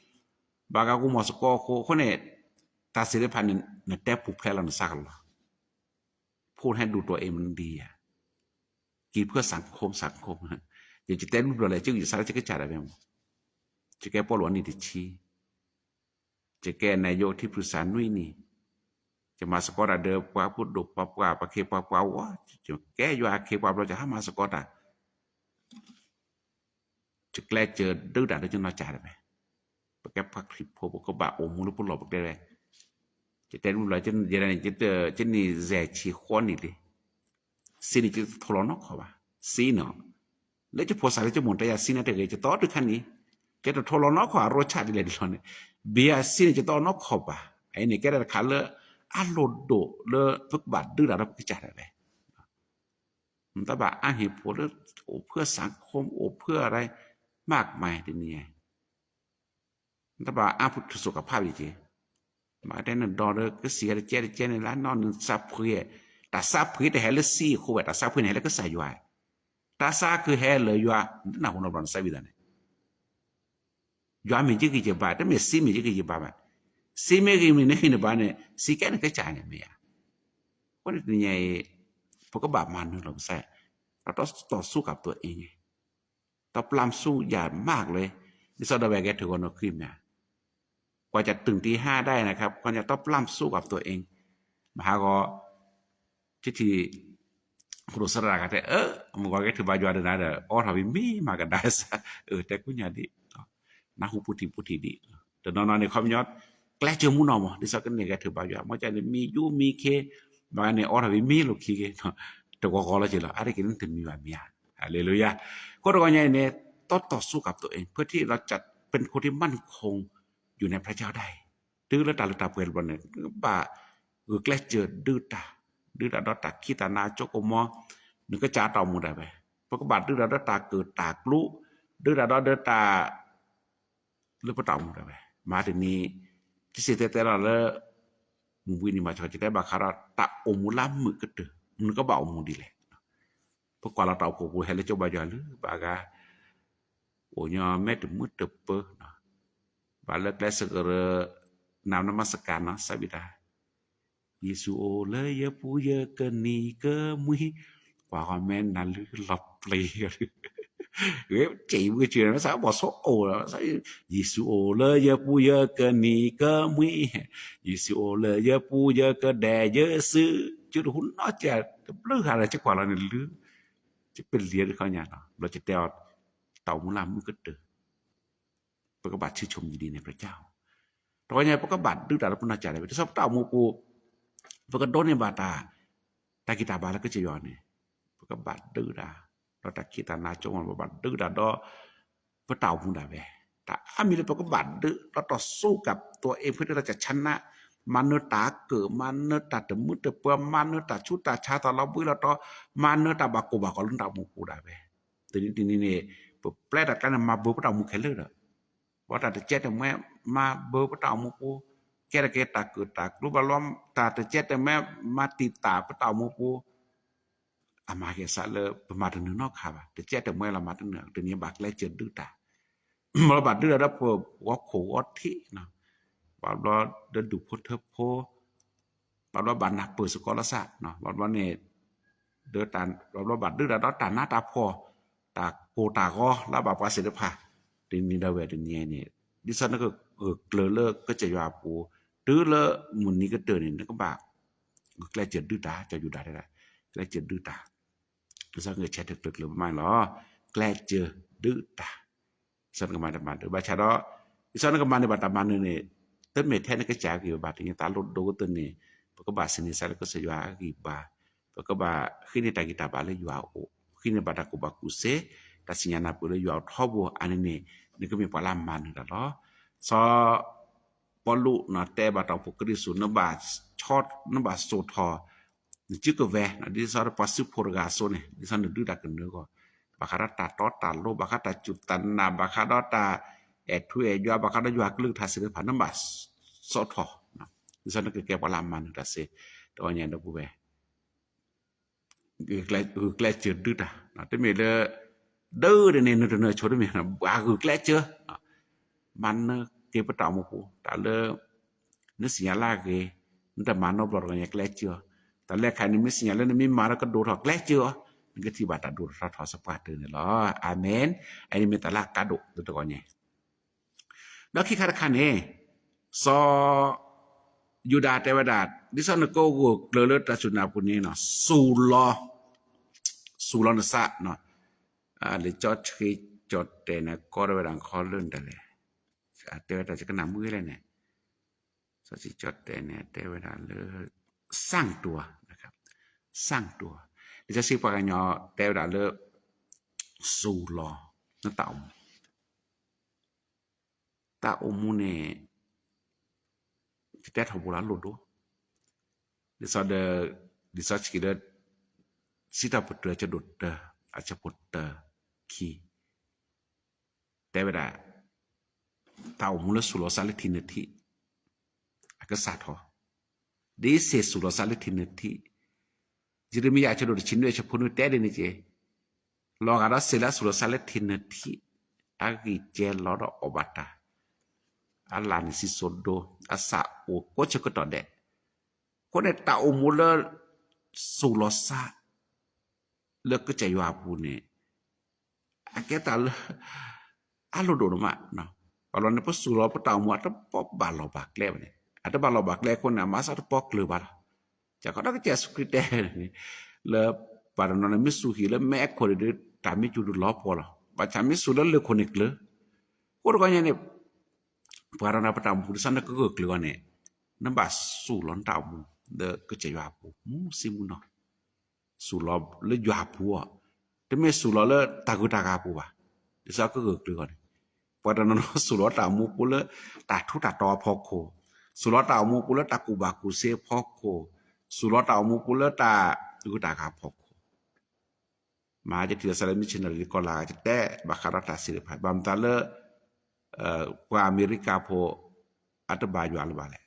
ဘၣ်ဂၤဂုာ်မီၢ်စ့ၢ်ကီးအဃိ အဃိန့ၣ် တၢ်စ့ၢ်တဖၣ်န့ၣ် နတဲပူၤဖျဲးလီၤနစါကလီၤ. ဖိဟဲဒူၣ်တီၢ်အ့ၣ်မနုၤဒ်ယၤ ကံၢ်ဖၢၣ်စၢ်ခိၣ်စၢ်ခိၣ်, ယတဲဘျီဘျီလဲၣ် ယကစးလၢယကစၢ်ဒၣ်ဝဲမး, ယကဲပီၣ်လူၤအနံၣ်တဆံ ယကဲနၤယိထံဖုစၢ်နွံနံၣ်, ယမၤစ့ၢ်ကီးတၢ်ဒီးပှၤဖိဒိၣ်ပှၤပှၢ် ပှၤခ့ပှၤပှၢ်ဝဲ, ယကဲယွၤအခ့ပှၤဘျီ ယဟးမၤစ့ၢ်ကီးတၢ်, ယကျဲးစၢးဒုးတၢ်လၢယနီၢ်ကၠးတဝဲ, ပကဲပှၤခရံာ်ဖိ ပကဘၣ်အိၣ်မူလၢပလီၢ်ပကျဲဝဲ, ယတဲမုၢ်ဘျီ ယဲဒၣ်န့ၣ် ယနံၣ်ယဲၢ်ဆံဃိးနံၣ်လံ စံးန့ၣ် ယတထိၣ်လီၤနီၢ်ခီၣ်ဘၣ်, စံးနီၤ, လၢယဖိစၢ်လၢယမိၢ်တဲယၤ စံးနၤတဂ့ၤ ယတီဒုးခါန့ၣ်, ယတထိၣ်လီၤနီၢ်ခီၣ် အရိၣ်ဆၣ်ဒ်လဲၣ်ဒ်လဲၣ်န့ၣ်, ဘၣ်ယၤစံးန့ၣ် ယတီနီၢ်ခီၣ်ဘၣ်, အအံၤန့ၣ် ကဲဒၣ်တခါလၢ အလိၣ်ဒိၣ်လၢပကဘၣ်ဒုးတၢ်ဒီးပကစၢ်ဒၣ်ဝဲ, နတဘၣ်အါဟ့ၣ်ဖိလၢ အိၣ်ဖှၢၣ်စၢ်ခိၣ် အိၣ်ဖှၢၣ်အရၢ မၤကမၤတနံၤ နတဘၣ်အါဖုထူၣ်စိကဖးဘၣ်က့ၤ, မ့ၢ်တဲနဒီဒီးကစံးတကဲတကဲန့ၣ်လၢနီၢ်နစၢ်ဖှံ, တၢ်စၢ်ဖှံတဟဲလၢစံအဃိဝဲ တၢ်စၢ်ဖှံန့ၣ်ဟဲလၢကစၢ်ယွၤ, တၢ်စၢ်ကဟဲလၢယွၤ, နတနၢ်ဟူနီတဘျီနစၢ်ဘၣ်သးန့ၣ်, ယွၤမ့ၢ်ယဂံၢ်ယဘါ တမ့ၢ်စံမ့ၢ်ယဂံၢ်ယဘါဘၣ်, စံမ့ၢ်ဂံၢ်မ့ၢ်နဂံၢ်နဘါန့ၣ် စံကဲနကစၢ်န့ၣ်မ့ၢ်ဧါ, အဃိန့ၣ်တနံၤအံၤ ပကဘၣ်မၤနၢၤလီၤပစၢ်, ဒီးတီတီၤစူကၤပသိးအ့ၣ်န့ၣ် တီပျၢ်စူယၤမးကလဲၣ်, ဒ်သိးဒီးဝဲဂဲၤထၢၣ်ဂီၤနီၢ်ခံမ့ၢ်ဧါ, ကွၢ်ကၢ်တုၤတံဟါဒၣ် นะครับ ကွၢ်ကၢ်တီပျၢ်စူကၤပသိးအ့ၣ်, မဟါဂီၤ ထံထံၣ် ဖိဒိၣ်စရၣ်ဂၤတဲ အၢ မ့ၢ်ဂီၤဂဲၤထၢၣ်ဘါယွၤဒီးနၤဒီး အိးထီၣ်ဝံၤမံမၤကဒါစၢ်, အၢ တဲကူညါဒံး, နၢ်ဟူပူထံၣ်ပူထံၣ်ဒံး, တနီၤနီၤန့ၣ် ခီပညီ ကျဲးစၢးမူနီၢ်မး ဒ်သိးကန့ၢ်ဂဲၤထၢၣ်ဘါယွၤ မ့ၢ်ကန့ၣ်မံယူမံခ့, ဘၣ်န့ၣ် အိးထီၣ်ဝံၤမံလိာ်ခံက့ၤ, တဂီၤဂီၤလီၤက့ၤလီၤ အါတက့ၢ်န့ၣ်တမံၤဘၣ်မ့ၢ်ဧါ, ဟါလ့လူယၤ, ခိၣ်တဂီၤညါအံၤန့ၣ် တီတီၤစူကၤပသိးအ့ၣ် เพื่อที่เราจะเป็นคนที่มั่นคง อยู่ในพระเจ้าได้ တုၤလၢတၢ်လၢတၢ်ပှဲၤတဘျီန့ၣ် ဘၣ်ဂုာ်ကျဲးစၢးဒုးတၢ်, ဒုးတၢ်ဒီးတၢ်ခံးတၢ်နၤကၠိကမီၤ, နကစၢ်တၢ်အိၣ်မူဒၣ်ဝဲ, ပကဘၣ်ဒုးတၢ်ဒီးတၢ်ကၢၣ်တၢ်ကျူ, ဒုးတၢ်ဒီးဒုးတၢ် လၢပတၢ်အိၣ်မူဒၣ်ဝဲ, မဟါတနံၤ တစံးတဲတဲလီၤလၢ မုၢ်ဘှံးနံၤမၤဆၢ ယတဲဘၣ်ဃးဒီးတၢ်အိၣ်မူလၢမုာ်ကတၢၢ် နကဘၣ်အိၣ်မူဒ်လဲၣ်, ပကွၢ်လီၤတၢ်အိၣ်ဖှိၣ်ပူၤဟဲလၢကၠိဘါယွၤလၢဘၣ်ဂၤ အိၣ်ညီမဲာ်တမုာ်တပၢၤ, ဘၣ်လၢကျဲစကရၢ နမစကၤနီၤ စးဘံၣ်တၢ် ယ့ၣ်ၡူးအိၣ်လၢယပူၤယကနံၤကမှံ, ပှၤဂီၢ်မ့ၢ်နၤလၢလီၤပျံၤ, ဂ့ၤစံးဝဲက့ၤ စးဘီၣ်ဆိအိၣ်လီၤ, ယ့ၣ်ၡူးအိၣ်လၢယပူၤယကနံၤကမှံ, ယ့ၣ်ၡူးအိၣ်လၢယပူၤယကဒဲးယစု, ကၠူတဟူနီၢ်ကဲ တဘျုးဂၤလၢကကွၢ်လီၤန့ၣ်လၢ ကပလံၤတခီညါနီၤ ဘျီကတဲအီၤ တၢ်အိၣ်မူလၢအမုာ်ကတၢၢ် ပကဘၣ်ထံဆိမံၤဒ်န့ၣ် ပြၢကၠၢ်ဧိၤ, တခီညါ ပကဘၣ်ဒုးတၢ်လၢပနီၢ်ကစၢ်ဒၣ်ဝဲ ဒ်သိးပတၢ်အိၣ်မူပူၤ ပကဒိးန့ၢ်ဘၣ်တၢ် တၢ်ဂံၢ်တၢ်ဘါလၢကစၢ်ယွၤန့ၣ် ပကဘၣ်ဒုးတၢ် ဒီးတၢ်ခံးတၢ်နၤကၠိမး ပဘၣ်ဒုးတၢ်ဒီး ပတၢ်အိၣ်မူဒၣ်ဝဲ တၢ်အါမံၤလၢပကဘၣ်ဒုး ဒီးတၢ်စူးကၢ်သိးအ့ၣ်ဖ့တၢ်ဆါနး မၤနၢၤတၢ်ကၢၣ် မၤနၢၤတၢ်တမုာ်တပှၤ မၤနၢၤတၢ်ဆူးတၢ်ဆါ တၢ်လီၤဘှံးလီၤတီၤ မၤနၢၤတၢ်ဘၣ်ကိၢ်ဘၣ်ဂီၤလၢတၢ်အိၣ်မူပူၤဒၣ်ဝဲ တနံၤတနံၤန့ၣ် ပပျဲတၢ်ကျါန့ၣ် မၤဘၢပတၢ်အိၣ်မူခဲလၢာ်ဒီး ဘၣ်တၢ်တကဲတမှဲ မၤဘၢပတၢ်အိၣ်မူပူၤ ကဲထီၣ်က့ၤတၢ်ကၢၣ်တၢ်ကျူ ဘၣ်ဘျီတၢ်တကဲတမှဲ မၤတံာ်တာ်ပတၢ်အိၣ်မူပူၤ အမၤက့ၤအသးလၢပမၤတနၢၤနီတခါဘၣ် တကဲတမှဲလီၤမၤတနၢၤ တနံၤဘၣ်ကျဲစၢၤဒုးတၢ် ဘၣ်ဘျီဘၣ်ဒုးတၢ်ဒီးပဂီၢ်ခိၣ်ဂီၢ်ထံး ဘၣ်ဘျီဒီးဒူၣ်ဖိထၢဖိ ဘၣ်ဘျီဘၣ်နၢ်ပၢၢ်စ့ၢ်ကီးလီၤသး ဘၣ်ဘျီန့ၣ် ဒီးဘၣ်ဘျီဘၣ်ဒုးတၢ်ဒီးတၢ်နးတၢ်ဖှီၣ် တၢ်ကိၢ်တၢ်ဂီၤလၢဘၣ်ပှၤသ့ၣ်တဖၣ် တနံၤဒီးဝဲတနံၤန့ၣ် ဒ်သိးနကဂၢၢ်ကျၢၤလၢကစၢ်ယွၤအပူၤ တုၤလၢမုၢ်နံၤကတၢၢ်န့ၣ် နကဘၣ် ကျဲစၢၤဒုးတၢ် ကၠီၤယူဒၤတဲဒၣ် ကျဲစၢၤဒုးတၢ် ဒ်သိးကဂဲၤဆၢထၢၣ်ကျၢၤကျၢၤမးမးန့ၣ်လီၤ ကျဲစၢၤဒုးတၢ် ဒ်သိးနကမၤတၢ်မၤဒုး ဘၣ်ဆၣ်ဒီး ဒ်သိးနကမၤန့ၢ်ဘၣ်တၢ်မၤနၢၤန့ၣ် တမ့ၢ်ထဲနကစၢ်အဂံၢ်ဘၣ် တနံၤသးလိၣ်ဒိကတၢၢ်န့ၣ် ပကဘၣ်သန့ၤသးလၢကစၢ်ယွၤအဂံၢ်ဘါ ပကဘၣ်ဃ့န့ၢ်တၢ်ဂံၢ်တၢ်ဘါလၢယွၤအအိၣ် ဃ့န့ၢ်ဘၣ်တၢ်ကူၣ်ဘၣ်ကူၣ်သ့ တၢ်စံၣ်ညီၣ်နၢ်ပၢၢ်လၢယွၤအအိၣ်ထီဘိ အါန့ၣ်န့ၣ် နကမ့ၢ်ပှၤလၢအမၤနၢၤတၢ်လီၤ စီၤ ပီလူးတဲဘၣ်တၢ်အိၣ်ဖှိၣ်ကရံၣ်သူး နဘၣ်စိာ်ထီၣ် နစုကဝဲၤ ဒ်သိးပှၤစုဖိတဂၤအသိးန့ၣ် ဒ်သိးနဒုးတၢ်ကနၢၤအဂီၢ် ဘၣ်ဃးဒီးတၢ်တီတၢ်လိၤ ဘၣ်ဃးတၢ်စူၢ်တၢ်နာ် ဘၣ်ဃးဒီးတၢ်အဲၣ်ထူအဲၣ်ယွၤ ဘၣ်ဃးဒီးယွၤကလုၢ်ကထါသ့ၣ်တဖၣ် နဘၣ်စိာ်ထီၣ် ဒ်သိးနကကဲပှၤလၢအမၤနၢၤတၢ်စ့ၢ် တဂီၢ်ညါဒီပုၢ်ဝဲၢ် ဂုာ်ကျဲစၢၤဒုးတၢ် တမ့ၢ်လၢ ဒုးန့ၣ်န့ၣ် နတနၢၤဆိတမ့ၢ် ဘၣ်ဂုာ်ကျဲစၢၤ မၤနၢၤက့ၤပတၢ်အိၣ်မူပူၤ တၢ်လၢ နသ့ၣ်ညါလၢအဂ့ၤ နတမၤနီတဘျီတဂီၢ်ညါကျဲစၢၤအီၤ တၢ်လၢခါန့ၣ် မ့ၢ်သ့ၣ်ညါလၢနမ့ၢ်မၤဒီးကဒိၣ်ထီၣ်ကျဲစၢၤအီၤ နကထံၣ်ဘၣ်တၢ်ဒိၣ်ထီၣ်ထီထီၣ်စပှၢ်တၢၢ်န့ၣ်လီၤ အၤမ့ၣ် အန့ၣ်မ့ၢ်တၢ်လၢအကါဒိၣ်တဂီၢ်ညါ ဒီးခံခါတခါန့ၣ် စီၤ ယူဒၤတဲဝဲဒၣ် ဒ်သိးနကဂၢၢ်ကျၢၤလၢတၢ်စူၢ်နာ်ပူၤန့ၣ် စူၢ်လီၤ စူၢ်လီၤနသး လံာ်စီဆှံကၠီၣ်တဲာ်န့ၣ် ကီတဲဝဲဒၣ်ခီလၢနတၢ်လဲၣ် တဲဝဲတၢ်ကနၣ်မုၢ်ဂ့ၤလဲၣ်န့ၣ် စီဆှံကၠီၣ်တဲာ်န့ၣ် တဲဝဲဒၣ်လၢ စၢ်တူၤ စၢ်တူၤ လံာ်စီဆှံပှၤကညီတဲဝဲဒၣ်လၢ စူၢ်လီၤ နတၢ်အိၣ်မူ တၢ်အိၣ်မူန့ၣ် ကတဲထီၣ်ဘိလၢအလိၣ်ဒိၣ် ဒ်သိးဒီး လံာ်စီဆှံလၢ စံးထီၣ်ပတြၢၤအဆၢဒိၣ်တၢ အဆၢဖိတၢ ခံ တဲဝဲဒၣ် တၢ်အိၣ်မူလၢစူၢ်လီၤသးလၢထံနၢထံ အကစၢ်ထီၣ် ဒ်စ့ၢ်စူၢ်လီၤသးလၢထံနၢထံ ယံးရမံယၤအဆၢဒိၣ်တဆံနွံအဆၢဖိနွံတဲဒ်န့ၣ်က့ၤ လီၤဂာ်ဒီးစ့ၢ်လၢအစူၢ်လီၤသးလၢထံနၢထံ အဂံၢ်ကဲလီၤဒီးအီၣ်ဘၣ်တၢ် အလၢ်န့ၣ်စံၣ်စိၤဒိ အသးအိၣ်ကိးဆၢကတီၢ်ဒဲး အဃိန့ၣ် တၢ်အိၣ်မူလၢ စူၢ်လီၤသး လၢကစၢ်ယွၤအပူၤန့ၣ် အကဲတၢ်လၢ အလိၣ်ဒိၣ်ဒိၣ်မး ဘၣ်ဘျီန့ၣ် ပစူၢ်လီၤပတၢ်အိၣ်မူ အတပီဘၣ်လီၢ်ဘၣ်ကျဲဘၣ်န့ၣ် အတဘၣ်လီၢ်ဘၣ်ကျဲအဃိန့ၣ် အမၤသးတပီကျၢၤဘၣ်လီၤ. ကကီဒီးကစၢ်ယ့ၣ်ၡူးခရံာ်တဲန့ၣ် လၢ ပှၤတနီၤန့ၣ် မ့ၢ်စူၢ်ဟံၣ်လၢမဲးခိၣ်န့ၣ်ဒီး တၢ်မံစူၢ်ဒုးလီၤပှီၢ်လီၤ. ဘၣ်ဆၣ်မ့ၢ်စူၢ်လၢလၢၢ်ခိၣ်န့ၣ်ကျၢၤ အဃိတခီညါန့ၣ် ပှၤတနီၤပတၢ်အိၣ်မူပူၤ ဒ်သိးနကဂၢၢ်ကျၢၤအီၤန့ၣ် နဘၣ်စူၢ်လီၤနတၢ်အိၣ်မူ လၢကစၢ်ယွၤအပူၤ မူဆ့မူနီၤ စူၢ်လီၤလၢယွၤအပူၤအီၤ, တမ့ၢ်စူၢ်လီၤလၢတၢ်ဂုၤတၢ်ဂၤအပူၤဘၣ်. ဒ်သိးကဂၢၢ်ကျၢၤအီၤန့ၣ် ပှၤတနီၤနီၤစူၢ်လီၤတၢ်အိၣ်မူပူၤလၢ တၢ်ထူးတၢ်တီၤအဖီခိၣ်, စူၢ်လီၤတၢ်အိၣ်မူပူၤလၢတၢ်ကူၣ်ဘၣ်ကူၣ်သ့အဖီခိၣ်, စူၢ်လီၤတၢ်အိၣ်မူပူၤလၢတၢ်ဂုၤတၢ်ဂၤအဖီခိၣ် မဟါယထံၣ်လီၤသးလၢ missionary လံကီၢ်လၢ် ယတဲဘၣ်ဃးဒီးတၢ်သ့ၣ်တဖၣ် ဘၣ်မတၤလၢ ပှၤအမဲရကၤဖိ အတဘၣ်ယွၤလၢၤဘၣ်လဲၣ်.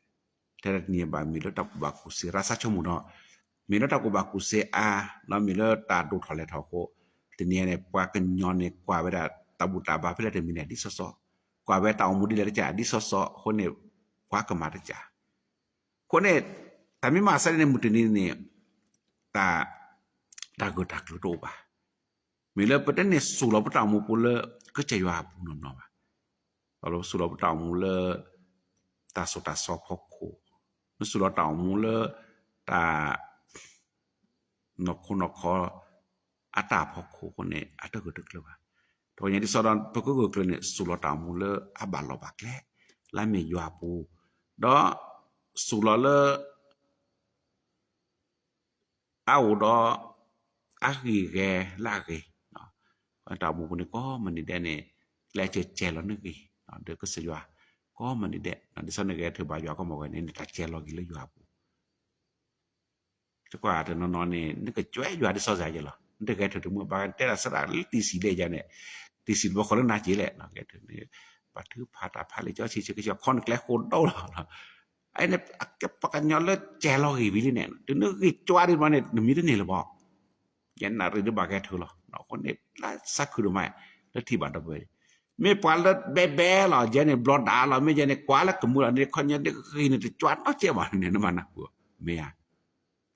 ထဲတနံၤဘၣ်မ့ၢ်လၢတၢ်ကူၣ်ဘၣ်ကူၣ်သ့ ရၢ်သးဆိကမိၣ်ဒီး မ့ၢ်လၢတၢ်ကူၣ်ဘၣ်ကူၣ်သ့အါ ဒီးမ့ၢ်လၢတၢ်ဒိၣ်ထီၣ်လဲၢ်ထီၣ်အဃိ တနံၤအံၤန့ၣ် ပှၤကညီန့ၣ် ကွၢ်ဝဲဒၣ်တၢ်ဘူၣ်တၢ်ဘါဖဲလဲၣ်တမံၤန့ၣ် ဒ်သိးသိး, ကွၢ်ဝဲတၢ်အိၣ်မူဒ်လဲၣ်တကးဒ်သိးသိးအဃိန့ၣ်, ပ ပှၤကမၤတကး. အဃိန့ၣ် တၢ်မ့ၢ်မၤအသးဒ်န့ၣ် မုၢ်တနံၤန့ၣ် တၢ် တၢ်ဂၢၢ်တၢ်ကျၢၤတအိၣ်ဘၣ်. မ့ၢ်လၢပတန့ၢ်စူၢ်လီၤပတၢ်အိၣ်မူပူၤလၢ ကစၢ်ယွၤအပူၤနီၢ်နီၢ်ဘၣ်. ပစူၢ်လီၤပတၢ်အိၣ်မူလၢ တၢ်သိၣ်တၢ်သီဖီခိၣ်, နစူၢ်လီၤတၢ်အိၣ်မူလၢ တၢ် နီၢ်ခိနီၢ်ခီ အတၢ်ဖီခိၣ်အဃိန့ၣ် အတဂၢၢ်တကျၢၤဘၣ်. တခီညါဒ်သိးဒီး ပကဂၢၢ်ကျၢၤန့ၣ် စူၢ်လီၤတၢ်အိၣ်မူလၢအဘၣ်လီၢ်ဘၣ်ကျဲ လၢအမ့ၢ်ယွၤအပူၤ, ဒီး စူၢ်လီၤလၢ အအိၣ်ဒီး အဂံၢ်ဂဲၤလၢအဂ့ၤ, တၢ်အိၣ်မူပူၤန့ၣ် ကိးမုၢ်နံၤဒဲးန့ၣ် ကျဲးစၢးစဲၤလီၤနဂ့ၢ် ဒီးကစၢ်ယွၤ ကိးမုၢ်နံၤဒဲး, ဒ်သိးနဂဲၤထုးဘၣ်ယွၤကိးမုၢ်နံၤဒဲးန့ၣ် နတၢ်စဲၤလီၤဂ့ၤလၢယွၤအပူၤ သကွၢ်တနီၤနီၤန့ၣ် နကကွဲယွၤဒ်သိးစၤယဲလီၤ. နတဂဲၤထုးတမုာ်ဘၣ် တဲဒၣ်စးဒၣ်လၢတံၢ်စံၣ်ဒဲးယၤန့ၣ်, တံၢ်စံၣ်တဘီဃီလၢနၤက့ၤလဲၣ်, ဂဲၤထုးန့ၣ် ဘၣ်ထုကဖၣ်တၢ်ဖးလံာ်စီဆှံ ဆၢကဆှီ ခီနကျဲဃိဒိၣ်လီၤ. အန့ၣ် ပှၤကညီလၢစဲၤလီၤဂ့ၤဝံၤလံန့ၣ် တုၤနဂံၢ်ကွါဒံးဘၣ်န့ၣ် နမံတန့ၢ်လၢၤဘၣ်. ယဲနၣ်ရံၣ်ဒ်ဘၣ်ဂဲၤထုးလီၤ. အဃိန့ၣ် လၢသးခုဒိၣ်မး လၢထံၣ်ဘၣ်ဒီပုၢ်ဝဲၢ်, မ့ၢ်ပှၤလၢဘဲဘဲလီၤ ယဲန့ၣ် ဘျီဒၣ်လီၤ မ့ၢ်ယဲန့ၣ် ကွၢ်လၢကမူလီၤန့ၣ် ခီညါနဂံၢ်န့ၣ်တကွါနီတစဲးဘၣ်န့ၣ် နမၤနၢ်ပူၤ မ့ၢ်ဧါ.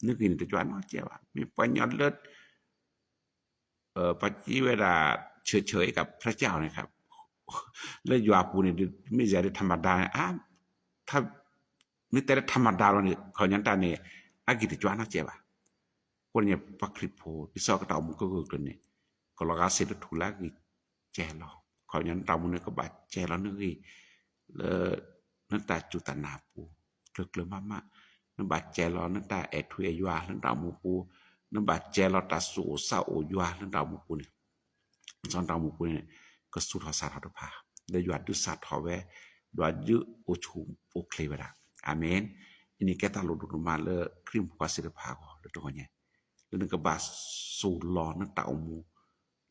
နဂံၢ်န့ၣ်တကွါနီတစဲးဘၣ် မ့ၢ်ပှၤကညီလၢ ပှၤစံးဝဲဒၣ် เฉยๆ กับพระเจ้า န့ၣ် လၢယွၤအပူၤန့ၣ် မ့ၢ်ယၤဒ် ธรรมดา န့ၣ် မ့ၢ်တဲလၢ ธรรมดา လီၤန့ၣ် ခီညါတၢ်န့ၣ် အဂံၢ်တကွါနီတစဲးဘၣ်. အဃိန့ၣ် ပှၤခရံာ်ဖိ ဒ်သိးကတၢ်အိၣ်မူကဂၢၢ်ကျၢၤန့ၣ် ကလီၤဂာ်စ့ၢ်တထူၣ်လၢအဂံၢ်စဲၤလီၤ. ခီညါနတၢ်အိၣ်မူန့ၣ် ကဘၣ်စဲၤလီၤနဂ့ၢ် လၢ နတၢ်စူၢ်တၢ်နာ်အပူၤ ကျၢၤကျၢၤမးမး, နဘၣ်စဲၤလီၤနတၢ်အဲၣ်ထူအဲၣ်ယွၤလၢနတၢ်အိၣ်မူပူၤ, နဘၣ်စဲၤလီၤတၢ်သူၣ်အိၣ်သးအိၣ်ယွၤလၢနတၢ်အိၣ်မူပူၤန့ၣ် စီၤနတၢ်အိၣ်မူပူၤန့ၣ် ကဆူးထီၣ်စးထီၣ်တဖၣ် လၢယွၤဒုးစးထီၣ်ဝဲ ယွၤဒုးအိၣ်ဆူၣ်အိၣ်ချ့ဝဲဒၣ်. အၤမ့ၣ်. အန့ၣ်ကဲတၢ်လိၣ်ဒိၣ်ဒိၣ်မးလၢခရံာ်ဖိခွါသ့ၣ်တဖၣ်အဂီၢ်လၢတဂီၤညါ လၢနကဘၣ်စူၢ်လီၤနတၢ်အိၣ်မူ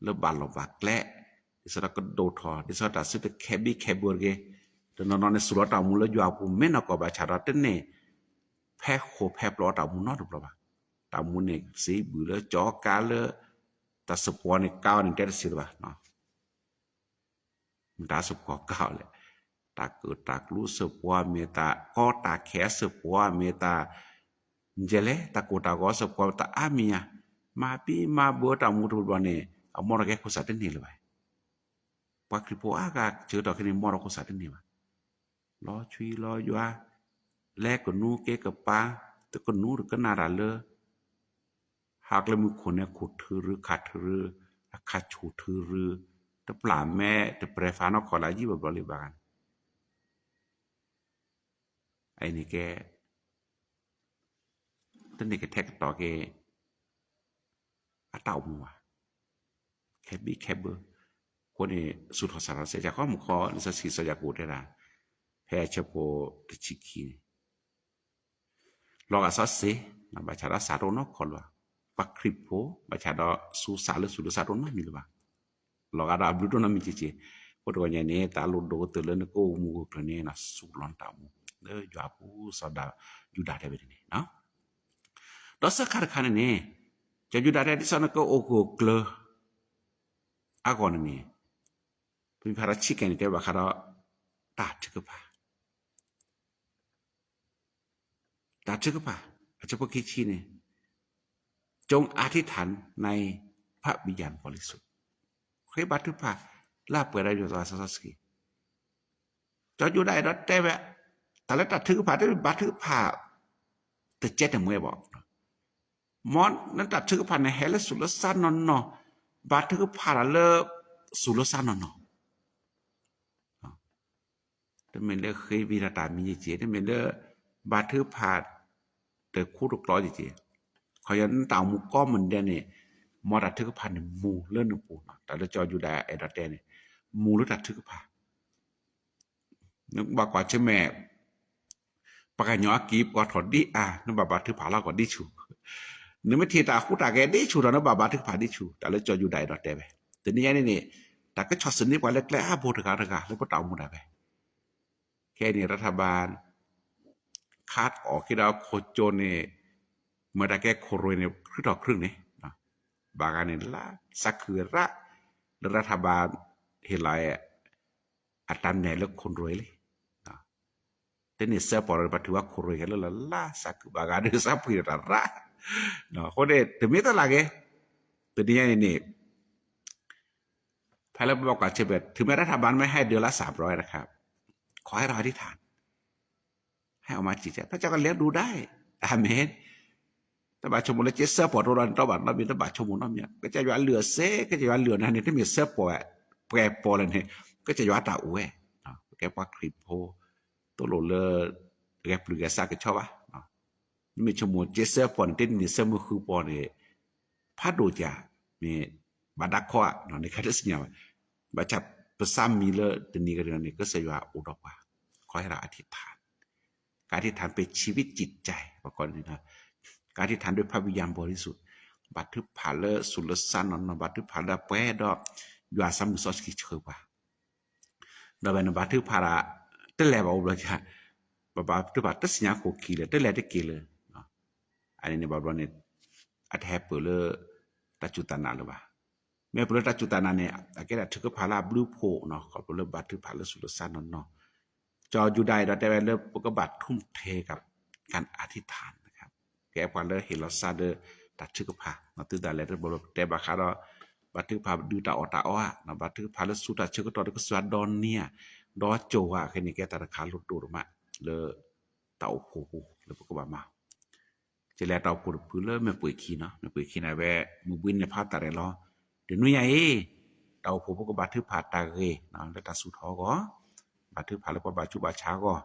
လၢဘၣ်လီၢ်ဘၣ်ကျဲ, ဒ်သိးဒီးကဒိၣ်ထီၣ် ဒ်သိးတၢ်စုတခဲဘံခဲဘၢတဂ့ၤ, တနီၤနီၤန့ၣ် စူၢ်လီၤတၢ်အိၣ်မူလၢယွၤအပူၤ မ့ၢ်နီၢ်ကီၢ်ဘၣ်ဆၣ်ဒီးတန့ၢ် ဖဲဃိာ်ဖဲပျီတၢ်အိၣ်မူနီတဘျီဘၣ်. တၢ်အိၣ်မူန့ၣ် စံးဘျုးလၢကၠီကါလၢ တၢ်စပှီၤန့ၣ်ကါအီၤန့ၣ် တဲတစံးလၢၤဘၣ် မ့ၢ်တၢ်စပှီၤကါအီၤလဲၣ်, တၢ်ကၢၣ်တၢ်ကျူစပှီၤ မ့ၢ်တၢ်ကီတၢ်ခဲစပှီၤ မ့ၢ်တၢ် ယဲလဲၣ် တၢ်ကိၢ်တၢ်ဂီၤစပှီၤ တၢ်အါမံၤဧါ, မၤပံမၤဘၢတၢ်အိၣ်မူတဘျီဘျီန့ၣ် အမီၢ်တၢ်ကဲခိၣ်စးတန့ၢ်လၢၤဘၣ်. ပှၤခရံာ်ဖိအါဂၤဆၢကတီၢ်ခဲအံၤန့ၣ် မီၢ်တၢ်ခိၣ်စးတန့ၢ်ဘၣ်. လီၤဆွံလီၤယွၤ, လဲၤကနူက့ၤကပၤ, တကနူတကနၣ်တၢ်လၢ ဟးကျဲမုၢ်ခိၣ်န့ၣ် ခိၣ်ထုးရု ခးထုးရု, အခးဆူၣ်ထုးရု, တပျၢ်မဲ တပျဲၢ်ဖးနီၢ်ခီၣ်လၢယံၢ်ဘျီဘျီလံဘၣ်ဂၤန့ၣ် အအံၤန့ၣ်ကဲ တန့ၢ်ကထဲကတီၤက့ၤ အတၢ်အိၣ်မူဘၣ်. ခဲဘံခဲဘၢ, အဃိန့ၣ် စူၢ်ထီၣ်စးထီၣ်စဲး ကၢ်ခီမုၢ်ခီ လံာ်စီဆှံစီၤယၤကိာ်တဲဒၣ် ဖဲအဆၢဖိတဆံခံန့ၣ် လီၤဂာ်စီဆှံ, ဘၣ်ဆၣ်ဒီးစးတအိၣ်နီတခီလၢၤဘၣ်. ပှၤခရံာ်ဖိ ဘၣ်ဆၣ်ဒီးစူးစးလၢစူးလၢစးတအိၣ်နီတမံၤလၢၤဘၣ်. လီၤဂာ်ဒီးအဘျုးတအိၣ်နီတမံၤက့ၤက့ၤ, အဃိတဂီၤညါန့ၣ် တၢ်လိၣ်ဒိၣ်ကတၢၢ်လၢနကအိၣ်မူဂၢၢ်ကျၢၤန့ၣ် စူၢ်လီၤနတၢ်အိၣ်မူ လၢယွၤအပူၤ စီၤဒၤယူဒၤတဲဝဲန့ၣ်န့ၣ် ဒီးစၢခါတခါန့ၣ်န့ၣ် စီၤယူဒၤတဲ ဒ်သိးနကအိၣ်ဂၢၢ်ကျၢၤ အဂီၢ်န့ၣ်န့ၣ် ပမ့ၢ်ဖးဒီးဆံးကဲန့ၣ် တဲဘၣ်ဃးဒီး တၢ်ထုကဖၣ် တၢ်ထုကဖၣ် အဆၢဖိခံဆံန့ၣ် จงอธิษฐานในพระวิญญาณบริสุทธิ์ ဃ့ဘါထုကဖၣ် လၢအပှဲၤဒီးယွၤစီၤစီဆှံ စီၤယူဒၤအဲၣ်ဒိးတဲဝဲ တၢ်လၢတၢ်ထုကဖၣ် တမ့ၢ်ဘါထုကဖၣ် တကဲတမှဲဘၣ်. မ်နတၢ်ထုကဖၣ်န့ၣ် ဟဲလၢစူးလၢစးနီၢ်နီၢ်, ဘါထုကဖၣ်တၢ်လၢ စူးလၢစးနီၢ်နီၢ် တမ့ၢ်လၢဃ့ဘါထုကဖၣ်တၢ်မံၤက့ၤက့ၤ, တမ့ၢ်လၢ ဘါထုကဖၣ် တခူတကျီက့ၤက့ၤ, ခီယီၤနတၢ်အိၣ်မူကိးမုၢ်နံၤဒဲးန့ၣ်, မ်တၢ်ထုကဖၣ်န့ၣ်မူလၢနပူၤ, တၢ်လၢစီၤယူဒၤအဲၣ်ဒိးတဲန့ၣ်, မူလၢတၢ်ထုကဖၣ် နဘၣ်ကွၢ်ဆၢၣ်မဲာ် ပှၤကညီအက့ၤပှၤထီၣ်ဒ်အါ, နဘၣ်ဘါထုကဖၣ်လီၤကီးဒ်ဆူၣ်, နမ့ၢ်ထံၣ်တၢ်ဃူတၢ်ဂဲၤဒ်ဆူၣ်ဒီး နဘၣ်ဘါထုကဖၣ်ဒ်ဆူၣ်, တၢ်လၢစီၤယူဒၤအဲၣ်ဒိးတဲဝဲ, တနံၤညါန့ၣ်န့ၣ်, တၢ်ကဆီၣ်သနံးပှၤလၢကျဲအါဘိတဂၤတဂၤလၢပတၢ်အိၣ်မူဒၣ်ဝဲ, ခဲအံၤန့ၣ် รัฐบาล ခးအီၣ်က့ၤဒီးခိၣ်ကၠိန့ၣ်, မ့ၢ်တၢ်ကဲခိၣ်ရ့ၣ်န့ၣ် ချုးထီၣ်ချုးန့ၣ်, ဘၣ်ဂၤန့ၣ်လၢ စးခုရၣ် လၢ รัฐบาล ဟ့ၣ်လီၤ အတၢ်နဲၣ်လၢခိၣ်ရ့ၣ်လံ တန့ၢ်စၢဖှိၣ်ဒီး ပှၤထုးဝဲခိၣ်ရိၣ်ကဲလၢလၢ်လၢ် စးကုၢ်ဘၣ်ဂၤဒီး စးပှ့ၤဒီးတၢ်ရၣ်, အဃိန့ၣ် တမ့ၢ်တၢ်လၢအဂ့ၤ, တနံၤညါန့ၣ်န့ၣ် ဖဲလၢပဘၣ်ကွၢ်ဆၢၣ်မဲာ် ถึงแม้รัฐบาลไม่ให้เดือนละสามร้อยนะครับ ขอให้เราอธิษฐาน ให้ออกมาจิตใจ พระเจ้าก็เลี้ยงดูได้ อาเมน တဘၣ်ဆိကမိၣ်လၢက့ၤစၢဖှိၣ်တအိၣ်ဒီးန့ၣ် တဘၣ်နီတမံၤ တဘၣ်ဆိကမိၣ်နီတမံၤ ကစၢ်ယွၤလုၢ်အီၤစ့ ကစၢ်ယွၤလုၢ်အီၤန့ၣ် တမ့ၢ်စၢဖှိၣ်ဝဲ ပှဲၤပီၣ်လၢၤန့ၣ် ကစၢ်ယွၤတၢ်အိၣ်ဝဲ, ကဲပှၤခရံာ်ဖိ သိၣ်လိလၢ ဂဲၤပျုၢ်ဂဲၤဆၢကဆီဘၣ် နမ့ၢ်ဆိကမိၣ်က့ၤစၢဖှိၣ်န့ၣ် တန့ၢ်စၢမုၢ်ဃုပီၣ်န့ၣ် ဖးဒိၣ်ကၢ် မ့ၢ်ဘၣ်ဒါခီဧါ နကဟဲတစံၣ်ညါဘၣ်, ဘၣ်ဆၣ်ပစးမံၤလၢတနံၤကဒီးန့ၣ် ကစၢ်ယွၤအိၣ်ဒီးပှၤ ขอให้เราอธิษฐาน การอธิษฐานเป็นชีวิตจิตใจ ပှၤကိးန့ၣ် การอธิษฐานด้วยพระวิญญาณบริสุทธิ์ ဘါထုကဖၣ်လၢသူၣ်လၢသးနီၢ်နီၢ် ဘါထုကဖၣ်လၢအပှဲၤဒီး ယွၤအသးမုၢ်စီဆှံဆှၢပှၤ ဒီးဝဲန့ၣ်ဘါထုကဖၣ်ဒၣ် တလဲၤဘၣ်အိၣ်ဘျီက ဘၣ်ဘါထုကဖၣ်တသ့ၣ်ညါခိၣ်ခံလၢၤ တလဲၤတက့ၤလၢၤ အန့ၣ်န့ၣ်ဘၣ်ဘျီန့ၣ် အတဟဲပၢၢ်လၢ တၢ်စူၢ်တၢ်နာ်လၢၤဘၣ်. မ့ၢ်ပၢၢ်လၢတၢ်စူၢ်တၢ်နာ်န့ၣ် အကဲဒၣ်ထုကဖၣ်လၢအဘျုးဖှိၣ်နီၤ ခီဖျိလၢဘါထုကဖၣ်လၢသူၣ်လၢသးနီၢ်နီၢ် စီၤယူဒၤအဲၣ်ဒိးတဲဝဲလၢပကဘၣ်ထူၣ်ထဲက การอธิษฐาน นะครับ ကဲပှၤလၢဟ့ၣ်လီၤသးဒီးတၢ်ထုကဖၣ် သုသးလဲၤတဘျီဘျီပတဲဘၣ်ဃးဒီး ဘါထုကဖၣ်ဒုးတၢ်အီၣ်တၢ်အီဧါ ဘါထုကဖၣ်လၢဆူတၢ်ဆၢကတီၢ်ဒီးကစၢ်ယွၤဒိးန့ၢ်ဧါ ဒီးကိၤဧါ အဃိန့ၣ် ကဲတၢ်တခါလိၣ်ဒိၣ်ဒိၣ်မးလၢ တၢ်အိၣ်ဖှိၣ်ပူၤလၢပကဘၣ်မၤ ကလဲၤတၢ်အိၣ်ဖှိၣ်တဖုလၢမ့ၢ်ပှ့ၤခံနီၤ မ့ၢ်ပှ့ၤခံန့ၣ်ဝဲ မုၢ်ဘှံးနံၤဖးတၢ်ရဲၣ်လီၤ တနွံညါအံၤ တၢ်အိၣ်ဖှိၣ်ဖိကဘါထုကဖၣ်တၢ်ဂ့ၤ လၢတၢ်စူၤထီၣ်အဂီၢ် ဘါထုကဖၣ်လၢပှၤဘၣ်ဆူးဘၣ်ဆါအဂီၢ်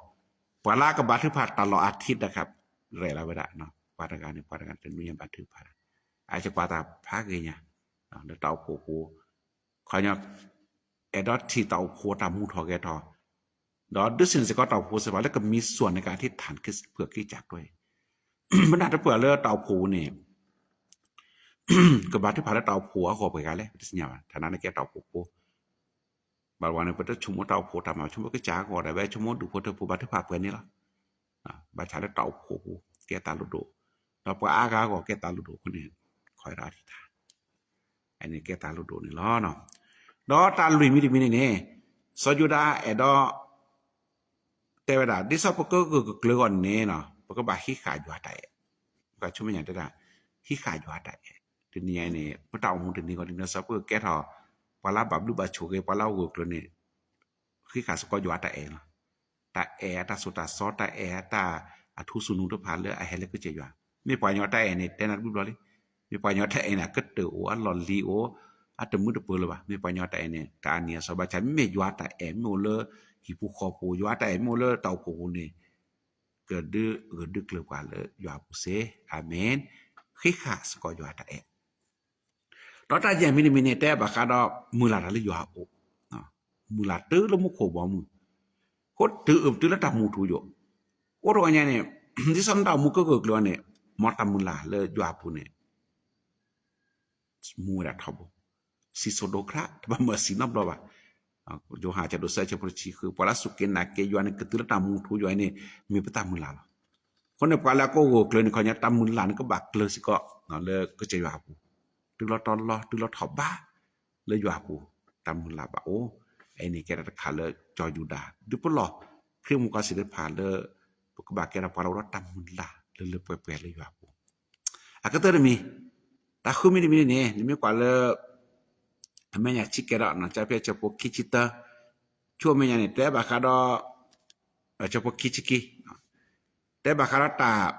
ပှၤလၢကဘါထုကဖၣ်တၢ်လီၢ်အါထံးတခါ ရဲၣ်လီၤဝဲဒၣ် ပှၤတဂၤန့ၣ် ပှၤတဂၤတနွံညါဘါထုကဖၣ် အကကွၢ်တၢ်ဖးဂ့ၤညါ လၢတၢ်အိၣ်ဖှိၣ်ဖိ ခီညီ အဲၣ်ဒိးထံၣ်တၢ်အိၣ်ဖှိၣ်တၢ်မူထီၣ်ဂဲၤထီၣ် ဒီးဒုးစ့ၢ်န့ၣ်စ့ၢ်ကီးတၢ်အိၣ်ဖှိၣ်စ့ၢ်ကီးလၢကမံစွၢ်န့ၣ် การอธิษฐาน เพื่อคริสตจักรด้วย မ့ၢ်နၢ်တပှၢ်လၢတၢ်အိၣ်ဖှိၣ်ပူၤန့ၣ် ကဘါထုကဖၣ်လၢတၢ်အိၣ်ဖှိၣ်အဂီၢ်ပှဲၤဂၤလဲၣ် ပတသ့ၣ်ညါဘၣ် ထါနါန့ၣ်ကဲတၢ်အိၣ်ဖှိၣ်ဖိ ဘၣ်ဝဲန့ၣ် ပတဆိကမိၣ်တၢ်အိၣ်ဖှိၣ်တၢ်မၤ ဆိကမိၣ်ကစၢ်အဂီၢ်ဒီး ဝဲဆိကမိၣ်ဒူၣ်ဖိထၢဖိဘါထုကဖၣ်ပှဲၤန့ၣ်လီၤ ဘၣ်ဆၣ်လၢတၢ်အိၣ်ဖှိၣ်ပူၤ ကဲတၢ်လိၣ်ဒိၣ် ဒီးပှၤအါဂၤအဂီၢ်ကဲတၢ်လိၣ်ဒိၣ်အဃိန့ၣ် ခီရၣ်အထံၣ်တၢ် အန့ၣ်ကဲတၢ်လိၣ်ဒိၣ်န့ၣ်လီၤ. ဒီးတၢ်လွံၢ်မံၤတမံၤန့ၣ်န့ၣ် စီၤယူဒၤအဲၣ်ဒိး တဲဝဲဒၣ် ဒ်သိးပကဂၢၢ်ကကျၢၤအဂီၢ်န့ၣ် ပကဘၣ်ဟံးဃာ်ယွၤတၢ်အဲၣ်, ပကဆိကမိၣ်ညါတဲဒၣ် ဟံးဃာ်ယွၤတၢ်အဲၣ်, တနံၤညါအံၤန့ၣ် ပတၢ်အိၣ်မူတနံၤဂီၢ်တနံၤ စီၤပၢ်ကဲထီၣ် ပှၤလၢဘၣ်ဘျုးဘၣ်ဆိၣ်ဂ့ၤ ပှၤလၢဂၢၢ်ကျၢၤန့ၣ် ဟံးဃာ်စ့ၢ်ကီးယွၤတၢ်အဲၣ်လီၤ. တၢ်အဲၣ်အတၢ်ဆိၣ်တၢ်ဆီ တၢ်အဲၣ်အတၢ်အထူအသနူတဖၣ်လၢအဟဲလၢကစၢ်ယွၤ, မ့ၢ်ပှၤကညီတၢ်အဲၣ်န့ၣ် တဲနၢ်တဘျုးဘျီလံ, မ့ၢ်ပှၤကညီတၢ်အဲၣ်န့ၣ် အကတၢၢ်အိၣ် အလီၢ်လံၤအိၣ် အတမုာ်တပၢၤလၢၤဘၣ်. မ့ၢ်ပှၤကညီတၢ်အဲၣ်န့ၣ် တၢ်အါနံၤအသီ ဘၣ်ဆၣ်မ့မ့ၢ်ယွၤတၢ်အဲၣ်မ့ၢ်အိၣ်လၢဟံၣ်ပူၤဃီပူၤ ယွၤတၢ်အဲၣ်မ့ၢ်အိၣ်လၢတၢ်အိၣ်ဖှိၣ်ပူၤန့ၣ် ကဒုးဂၢၢ်ဒုးကျၢၤပှၤလၢယွၤအပူၤစ့ၢ်, အၤမ့ၣ်. ဟံးဃာ်စ့ၢ်ကီးယွၤတၢ်အဲၣ် ဒီးတၢ်ယဲၢ်မံၤတမံၤန့ၣ် တဲဘၣ်ဃးဒီးမုၢ်လၢ်တၢ်လၢယွၤအအိၣ်, မုၢ်လၢ်တုၤလၢမူခိၣ်ဘီမုၢ်, ဃိတုၤအုးတုၤလၢတၢ်မူထူယိာ်, အိၣ်တဂီၢ်ညါန့ၣ် ဒ်သိးနတၢ်အိၣ်မူကဂၢၢ်ကျၢၤန့ၣ် မ်တၢ်မုၢ်လၢ်လၢယွၤအပူၤန့ၣ် မူဝဲဒၣ်ထီဘိ, စံၣ်စိၤဒိၣ်ချါ တဘၣ်မၢစံၣ်နီတဘျီဘၣ်. ယိၤဟၣ်အဆၢဒိၣ်သၢ အဆၢဖိတဆံဃု, ပှၤလၢအစူၢ်က့ၤနာ်က့ၤယွၤန့ၣ် ကတုၤလၢတၢ်မူထူယိာ်အံၤန့ၣ် မ့ၢ်ပတၢ်မုၢ်လၢ်လီၤ. အဃိန့ၣ် ပှၤလၢအကဂၢၢ်ကျၢၤန့ၣ် ခီညီတၢ်မုၢ်လၢ်န့ၣ် ကဘၣ်ကျၢၤစ့ၢ်ကီး လၢကစၢ်ယွၤအပူၤ, တုၤလီၤတီၤလီၤ တုၤလီၤထီၣ်ဘး လၢယွၤအပူၤ, တၢ်မုၢ်လၢ်ဘၣ်အိၣ်. အအံၤန့ၣ်ကဲထီၣ်တခါလၢစီၤယူဒၤ ဒုးပလီၢ် ခရံာ်မုၣ်ကီၢ်စံးတဖၣ်လၢ ပကဘၣ်ကဲထီၣ်ပှၤလၢအိၣ်ဒီးတၢ်မုၢ်လၢ်လၢလၢပှဲၤပှဲၤလၢယွၤအပူၤ. အကတၢၢ်တမံၤ, တၢ်ဃုမံၤတမံၤန့ၣ်န့ၣ် နမ့ၢ်ကွၢ်လၢ အမဲာ်ညါဆံးကဲဒီး ကၠၢဖဲအဆၢဖိခံဆံတၢ, ဆူအမဲာ်ညါန့ၣ် တဲဘၣ်ဃးဒီး အဆၢဖိခံဆံခံ, တဲဘၣ်ဃးဒီးတၢ်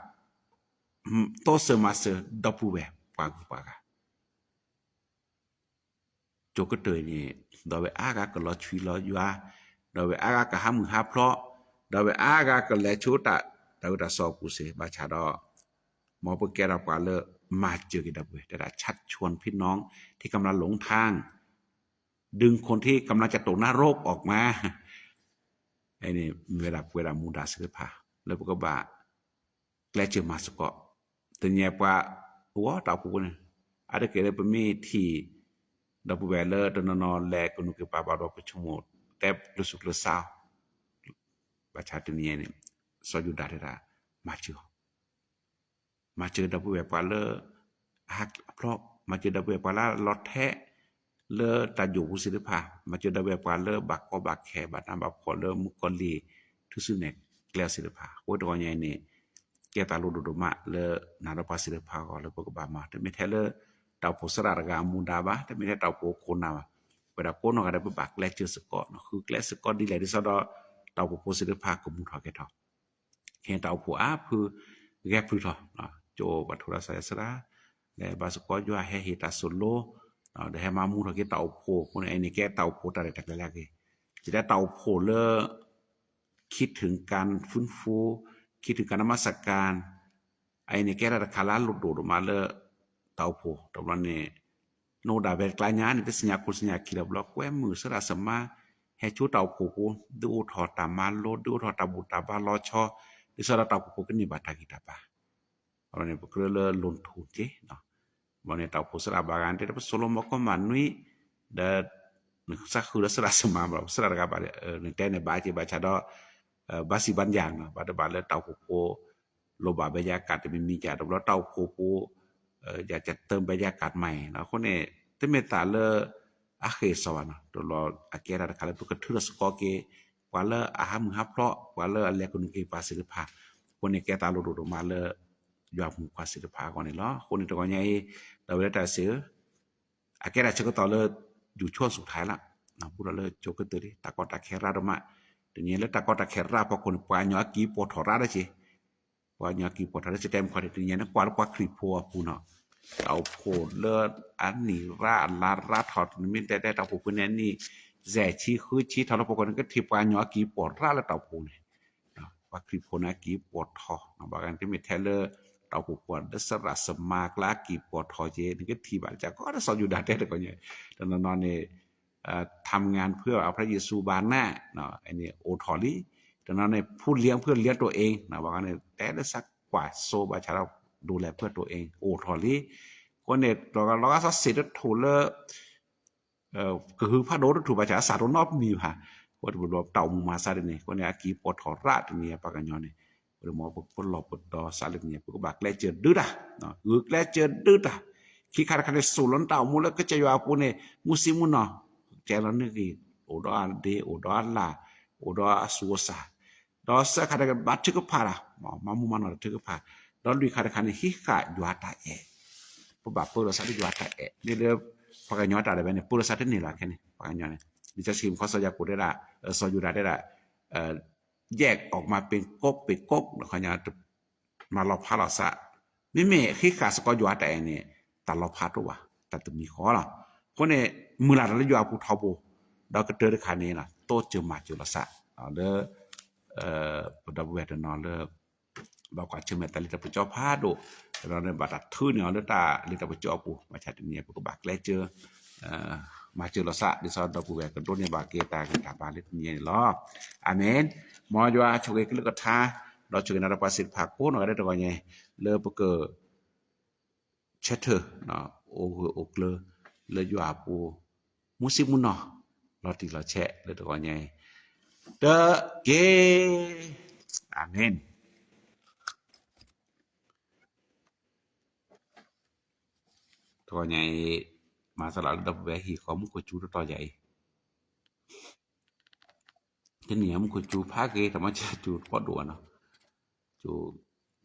သိစၢၤမၤစၢၤဒီပုၢ်ဝဲၢ်ပှၤဂုၤပှၤဂၤ ကၠိကတၢၢ်အံၤန့ၣ် ဒီးဝဲအါဂၤကလီၤဆွံလီၤယွၤ, ဒီးဝဲအါဂၤကဟးမုၢ်ဟးဖျိး, ဒီးဝဲအါဂၤကလဲၤဆူတၢ် တၢ်အၢတၢ်သီအပူၤစ့ၢ် ဘၣ်ဆၣ်ဒီး မ်ပကဲထီၣ်ပှၤလၢမၤစၢၤက့ၤဒီပုၢ်ဝဲၢ် တဲဒၣ် ชักชวนพี่น้องที่กำลังหลงทาง, ดึงคนที่กำลังจะตกนรกออกมา မ့ၢ်ဝဲဒၣ်ပဝဲဒၣ်မူဒါသ့ၣ်တဖၣ် လၢပကဘၣ် ကျဲးစၢးမၤစ့ၢ်ကီး, တနံၤအံၤပှၤ အိၣ်တၢ်အိၣ်ဖှိၣ်ပူၤန့ၣ် အါတက့ၢ်လၢပမ့ၢ်ထံၣ် ဒီပုၢ်ဝဲၢ်လၢတနီၤနီၤလဲၤကနူၤက့ၤပာ်ဘၣ်ဒီးပဆိကမိၣ် တဲကျိၤဆူးကျိၤဆါအီၤ, ဘၣ်ဆၣ်တနံၤအံၤန့ၣ် စီၤယူဒၤတဲဒၣ် မၤစၢၤအီၤ မၤစၢၤဒီပုၢ်ဝဲၢ်ပှၤလၢ အဟးဖျိး, မၤစၢၤဒီပုၢ်ဝဲၢ်ပှၤလၢအလီၤထဲ လၢတၢ်ယိာ်ပူၤသ့ၣ်တဖၣ်, မၤစၢၤဒီပုၢ်ဝဲၢ်ပှၤလၢဘၣ်ကီဘၣ်ခဲ ဘၣ်နးဘၣ်ဖှီၣ်လၢမုၣ်ကီၤလံၢ် ထူသနၢၣ် ကျဲသ့ၣ်တဖၣ်. အဃိတဂီၢ်ညါအံၤန့ၣ် ကဲသးလိဒိၣ်ဒိၣ်မးလၢ နၤဒီးပှၤသ့ၣ်တဖၣ်အဂီၢ်လၢပကဘၣ်မၤ, တမ့ၢ်ထဲလၢ တၢ်အိၣ်ဖှိၣ်သရၣ်တဂၤအမူဒါဘၣ်, တမ့ၢ်ထဲတၢ်အိၣ်ဖှိၣ်ခိၣ်နၢ်ဘၣ်, ပဝဲဒၣ်ကိးနီၢ်ဂၤဒဲး ပဘၣ်ကျဲးစၢးစ့ၢ်ကီး, ဃုကျဲစ့ၢ်ကီးဒ်လဲၣ်ဒ်သိးဒီး တၢ်အိၣ်ဖှိၣ်ဖိသ့ၣ်တဖၣ်ကမူထီၣ်ကဲၤထီၣ် ဟဲတၢ်အိၣ်ဖှိၣ်အါဖု ဂဲၤဖုထီၣ်, ကၠိပှၤထိးဒီးစီၤယၤစရၣ်, ဒီးဘၣ်စ့ၢ်ကီးယွၤဟဲဟ့ၣ်တၢ်သိၣ်လိ, ဒီးဟဲမၤမူထီၣ်က့ၤတၢ်အိၣ်ဖှိၣ်အဃိန့ၣ် အံၤန့ၣ်ကဲတၢ်အိၣ်ဖှိၣ်တၢ်ရဲၣ်တၢ်ကျဲၤလၢအဂ့ၤ, ယတဲတၢ်အိၣ်ဖှိၣ်လၢ ခံထုင်ကၣ်ဖုၣ်ဖူ, ခံထုင်ကၣ်နမၤစကၣ်, အံၤန့ၣ်ကဲတၢ်တခါလၢအလိၣ်ဒိၣ်ဒိၣ်မးလၢ တၢ်အိၣ်ဖှိၣ်, တဘျီန့ၣ် နအိၣ်ဒၣ်ဝဲတကျါညါန့ၣ် တသ့ၣ်ညါခိၣ်သ့ၣ်ညါခံလၢၤဘျီ ကွဲမုာ်သရၣ်သမါ ဟဲဆိတၢ်အိၣ်ဖှိၣ်ဖိ, ဒုးအိၣ်ထီၣ်တၢ်မၤလိ, ဒုးအိၣ်ထီၣ်တၢ်ဘူၣ်တၢ်ဘါလီၤဆီ, ဒ်သိးဒီးတၢ်အိၣ်ဖှိၣ်ဖိကန့ၢ်ဘၣ်တၢ်ဂံၢ်တၢ်ဘါ အဝဲန့ၣ် ပကြၢးလၢ လီၤထူၣ်က့ၤ, ဘၣ်န့ၣ် တၢ်အိၣ်ဖှိၣ်သရၣ်ဘၣ်ဂၤန့ၣ် တဲပစိၤလိမီၤကီမးနွံ, ဒီး နသးဃုာ်ဒီးသရၣ်သမါဘၣ် သရၣ်တဂၤဘၣ် နတဲန့ၣ်ဘၣ်က့ၤဘၣ်ဆၣ်ဒီး ဘၣ်စံးဘၣ်ယၤနီၤ ဘၣ်တဘၣ်လၢတၢ်အိၣ်ဖှိၣ်ဖိ လိၣ်ဘၣ်ဘဲယါကးတမံၤမံၤကၢ် တဘျီတၢ်အိၣ်ဖှိၣ်ဖိ ယကတၢၢ်ဘဲယါကးတမံၤနီၤ အဃိန့ၣ် တမ့ၢ်သးလၢ အဃ့ၢ်စီဘၣ်နီၤ တလီၤအကဲတၢ်တခါလၢပကထုးထီၣ်စ့ၢ်ကီးက့ၤ ပှၤလၢအဟးမုၢ်ဟးဖျိး ပှၤလၢအလဲၤကနူၤက့ၤပှၤသ့ၣ်တဖၣ် အဃိန့ၣ် ကဲသးလိၣ်ဒိၣ်ဒိၣ်မးလၢ ယွၤမူခွါသ့ၣ်တဖၣ်အဂီၢ်န့ၣ်လီၤ. အဃိန့ၣ်တဂီၢ်ညါအံၤ ဒီးဝဲဒၣ်တၢ်စ့ၢ်ဧၢ အကဲဒၣ်ဆၢကတီၢ်လၢ ယူၤဆိဆူၣ်ထါလီၤ, ဘူးဒီးလၢကၠိကတၢၢ်လံ တၢ်ကီတၢ်ခဲရၣ်ဒိၣ်မး, တနံၤလၢတၢ်ကီတၢ်ခဲရၣ်ဖီခိၣ်န့ၣ် ပှၤကညီအကံၢ်ပိာ်ထီၣ်ရၣ်ဒီးက့ၤ, ပှၤကညီအကံၢ်ပိာ်ထီၣ်ရၣ်စ့ၢ်တဲမခီန့ၣ် တနံၤညါန့ၣ် ကွၢ်လၢပှၤခရံာ်ဖိအပူၤနီၤ, တၢ်အိၣ်ဖှိၣ်လၢအနံၣ်ရၣ်အလါရၣ်ထီၣ် နမ့ၢ်တဲတဲတၢ်အိၣ်ဖှိၣ်ဖိန့ၣ်အနံၣ် စဲးဆံဃုဆံထီၣ်လၢဖီခိၣ်န့ၣ် ကထံၣ်ပှၤကညီအကံၢ်ပိာ်ထီၣ်ရၣ်လၢတၢ်အိၣ်ဖှိၣ်န့ၣ် ပှၤခရံာ်ဖိန့ၣ်အကံၢ်ပိာ်ထီၣ်, ဘၣ်ဂၤန့ၣ် တမ့ၢ်ထဲလၢ တၢ်အိၣ်ဖှိၣ်ဖိဒီးသရၣ်သမါကျါအကံၢ်ပိာ်ထီၣ်က့ၤ နကထံၣ်ဘၣ်ကကီဒီးစီၤယူဒၤတဲတဂီၢ်ညါ, တနီၤနီၤန့ၣ် ทำงานเพื่อพระเยซู ဘၣ်နၤ န့ၣ်အိၣ်ထီၣ်လံ, တနီၤန့ၣ် ผู้เลี้ยงเพื่อเลี้ยงตัวเอง ဘၣ်ဂၤန့ၣ် တဲလၢသးကွၢ်စိဘၣ်ဆၣ်ဒီး ดูแลเพื่อตัวเอง အိၣ်ထီၣ်လံ, အဃိန့ၣ် လီၤဂာ်စီဆှံတထိၣ်လၢ ကဟုဖးဒိၣ်တထူၣ်ဘၣ်ဆၣ် အစးတအိၣ်နီတမံၤဘၣ်, အဃိတဘျီဘျီတၢ်အိၣ်မူမၤသးဒ်န့ၣ် အဃိန့ၣ် အကံၢ်ပိာ်ထီၣ်ရၣ်တနံၤအံၤပှၤကညီန့ၣ်, အဃိန့ၣ်မ်ပကပလီၢ်ပဒီသးလၢတနံၤအံၤ ပကဘၣ်ကျဲးစၢးဒုးတၢ်, ဂုာ်ကျဲးစၢးဒုးတၢ်, ခံခါတခါန့ၣ် စိာ်လီၤနတၢ်အိၣ်မူလၢကစၢ်ယွၤအပူၤန့ၣ် မုၢ်ဆ့ၣ်မုၢ်နီၢ်, ကဲလီၤနဂ့ၢ်, အိၣ်ဒီးအဒ့ အိၣ်ဒီးအလၢ်, အိၣ်ဒီးအသူးအသး ဒီးသၢခါတခါန့ၣ် ဘါထုကဖၣ်တၢ်, မၤမူမၤနီၣ်တၢ်ထုကဖၣ်, ဒီးလွံၢ်ခါတခါန့ၣ် ဟံးဃာ်ယွၤတၢ်အဲၣ်, ပဘၣ်ပၢလီၤသးလၢယွၤတၢ်အဲၣ်, မ့ၢ်လၢ ပှၤကညီတၢ်ဒၣ်ဝဲန့ၣ် ပၢလီၤသးတန့ၢ်လၢၤခဲန့ၣ် ပှၤကညီန့ၣ်, လံာ်စီဆှံမူခိၣ်စီၤယၤကိာ်တဲဒၣ်, စီၤယူဒၤတဲဒၣ် แยกออกมาเป็นก๊กเป็นก๊ก ခီညါ မၤလီၤဖးလီၤသး, မ့မ့ၢ်ဟံးဃာ်စ့ၢ်ကီးယွၤတၢ်အဲၣ်န့ၣ် တၢ်လီၤဖးတအိၣ်ဘၣ်, တၢ်တမံၤဃီလီၤ, အဃိန့ၣ် မုၢ်လၢ်တၢ်လၢယွၤအပူၤထီဘိ, ဒီးကတၢၢ်တခါန့ၣ် တိစၢၤမၤစၢၤလီၤသး, လၢ ပဒီပုၢ်ဝဲၢ်တနီၤလၢ ဘၣ်ကွၢ်ဆၢၣ်မဲာ်တၢ်လ့တၢ်ပစီဖးဒိၣ်, တနီၤန့ၣ်ဘၣ်တၢ်ထုးန့ၢ်အီၤလၢတၢ်လ့တၢ်ပစီအပူၤ, ဘၣ်ဆၣ်တနံၤအံၤ ပကဘၣ်ကျဲးစၢး မၤစၢၤလီၤသး ဒ်သိးဒီပုၢ်ဝဲၢ်ကဒိးန့ၢ်ဘၣ်က့ၤတၢ်ဂံၢ်တၢ်ဘါလၢတနံၤအံၤန့ၣ်လီၤ. အၤမ့ၣ်. မ်ယွၤဆိၣ်ဂ့ၤကလုၢ်ကထါ, ဒီးဆိၣ်ဂ့ၤနၤဒီးပှၤသ့ၣ်တဖၣ်ကိးနီၢ်ဂၤဒဲးတဂီၢ်ညါ, လၢပက ဆၢထၢၣ် အိၣ်ဂၢၢ်အိၣ်ကျၢၤ လၢယွၤအပူၤ မူဆံမူနီၢ် လီၤတံၢ်လီၤဆဲးလၢတဂီၢ်ညါအံၤ တက့ၢ်. အၤမ့ၣ်. တဂီၢ်ညါအံၤ မၤသးလီၤလၢဒီပုၢ်ဝဲၢ်ဟံၣ်ဃီ မူခိၣ်စူၤတတီၤယၤအံၤ တနံၤအံၤ မူခိၣ်စူၤဖးဂ့ၤ တမ့ၢ်စူၤတပီၢ်ဒိၣ်ဘၣ်နီၤ, စူၤ မူခိၣ်တပီၢ်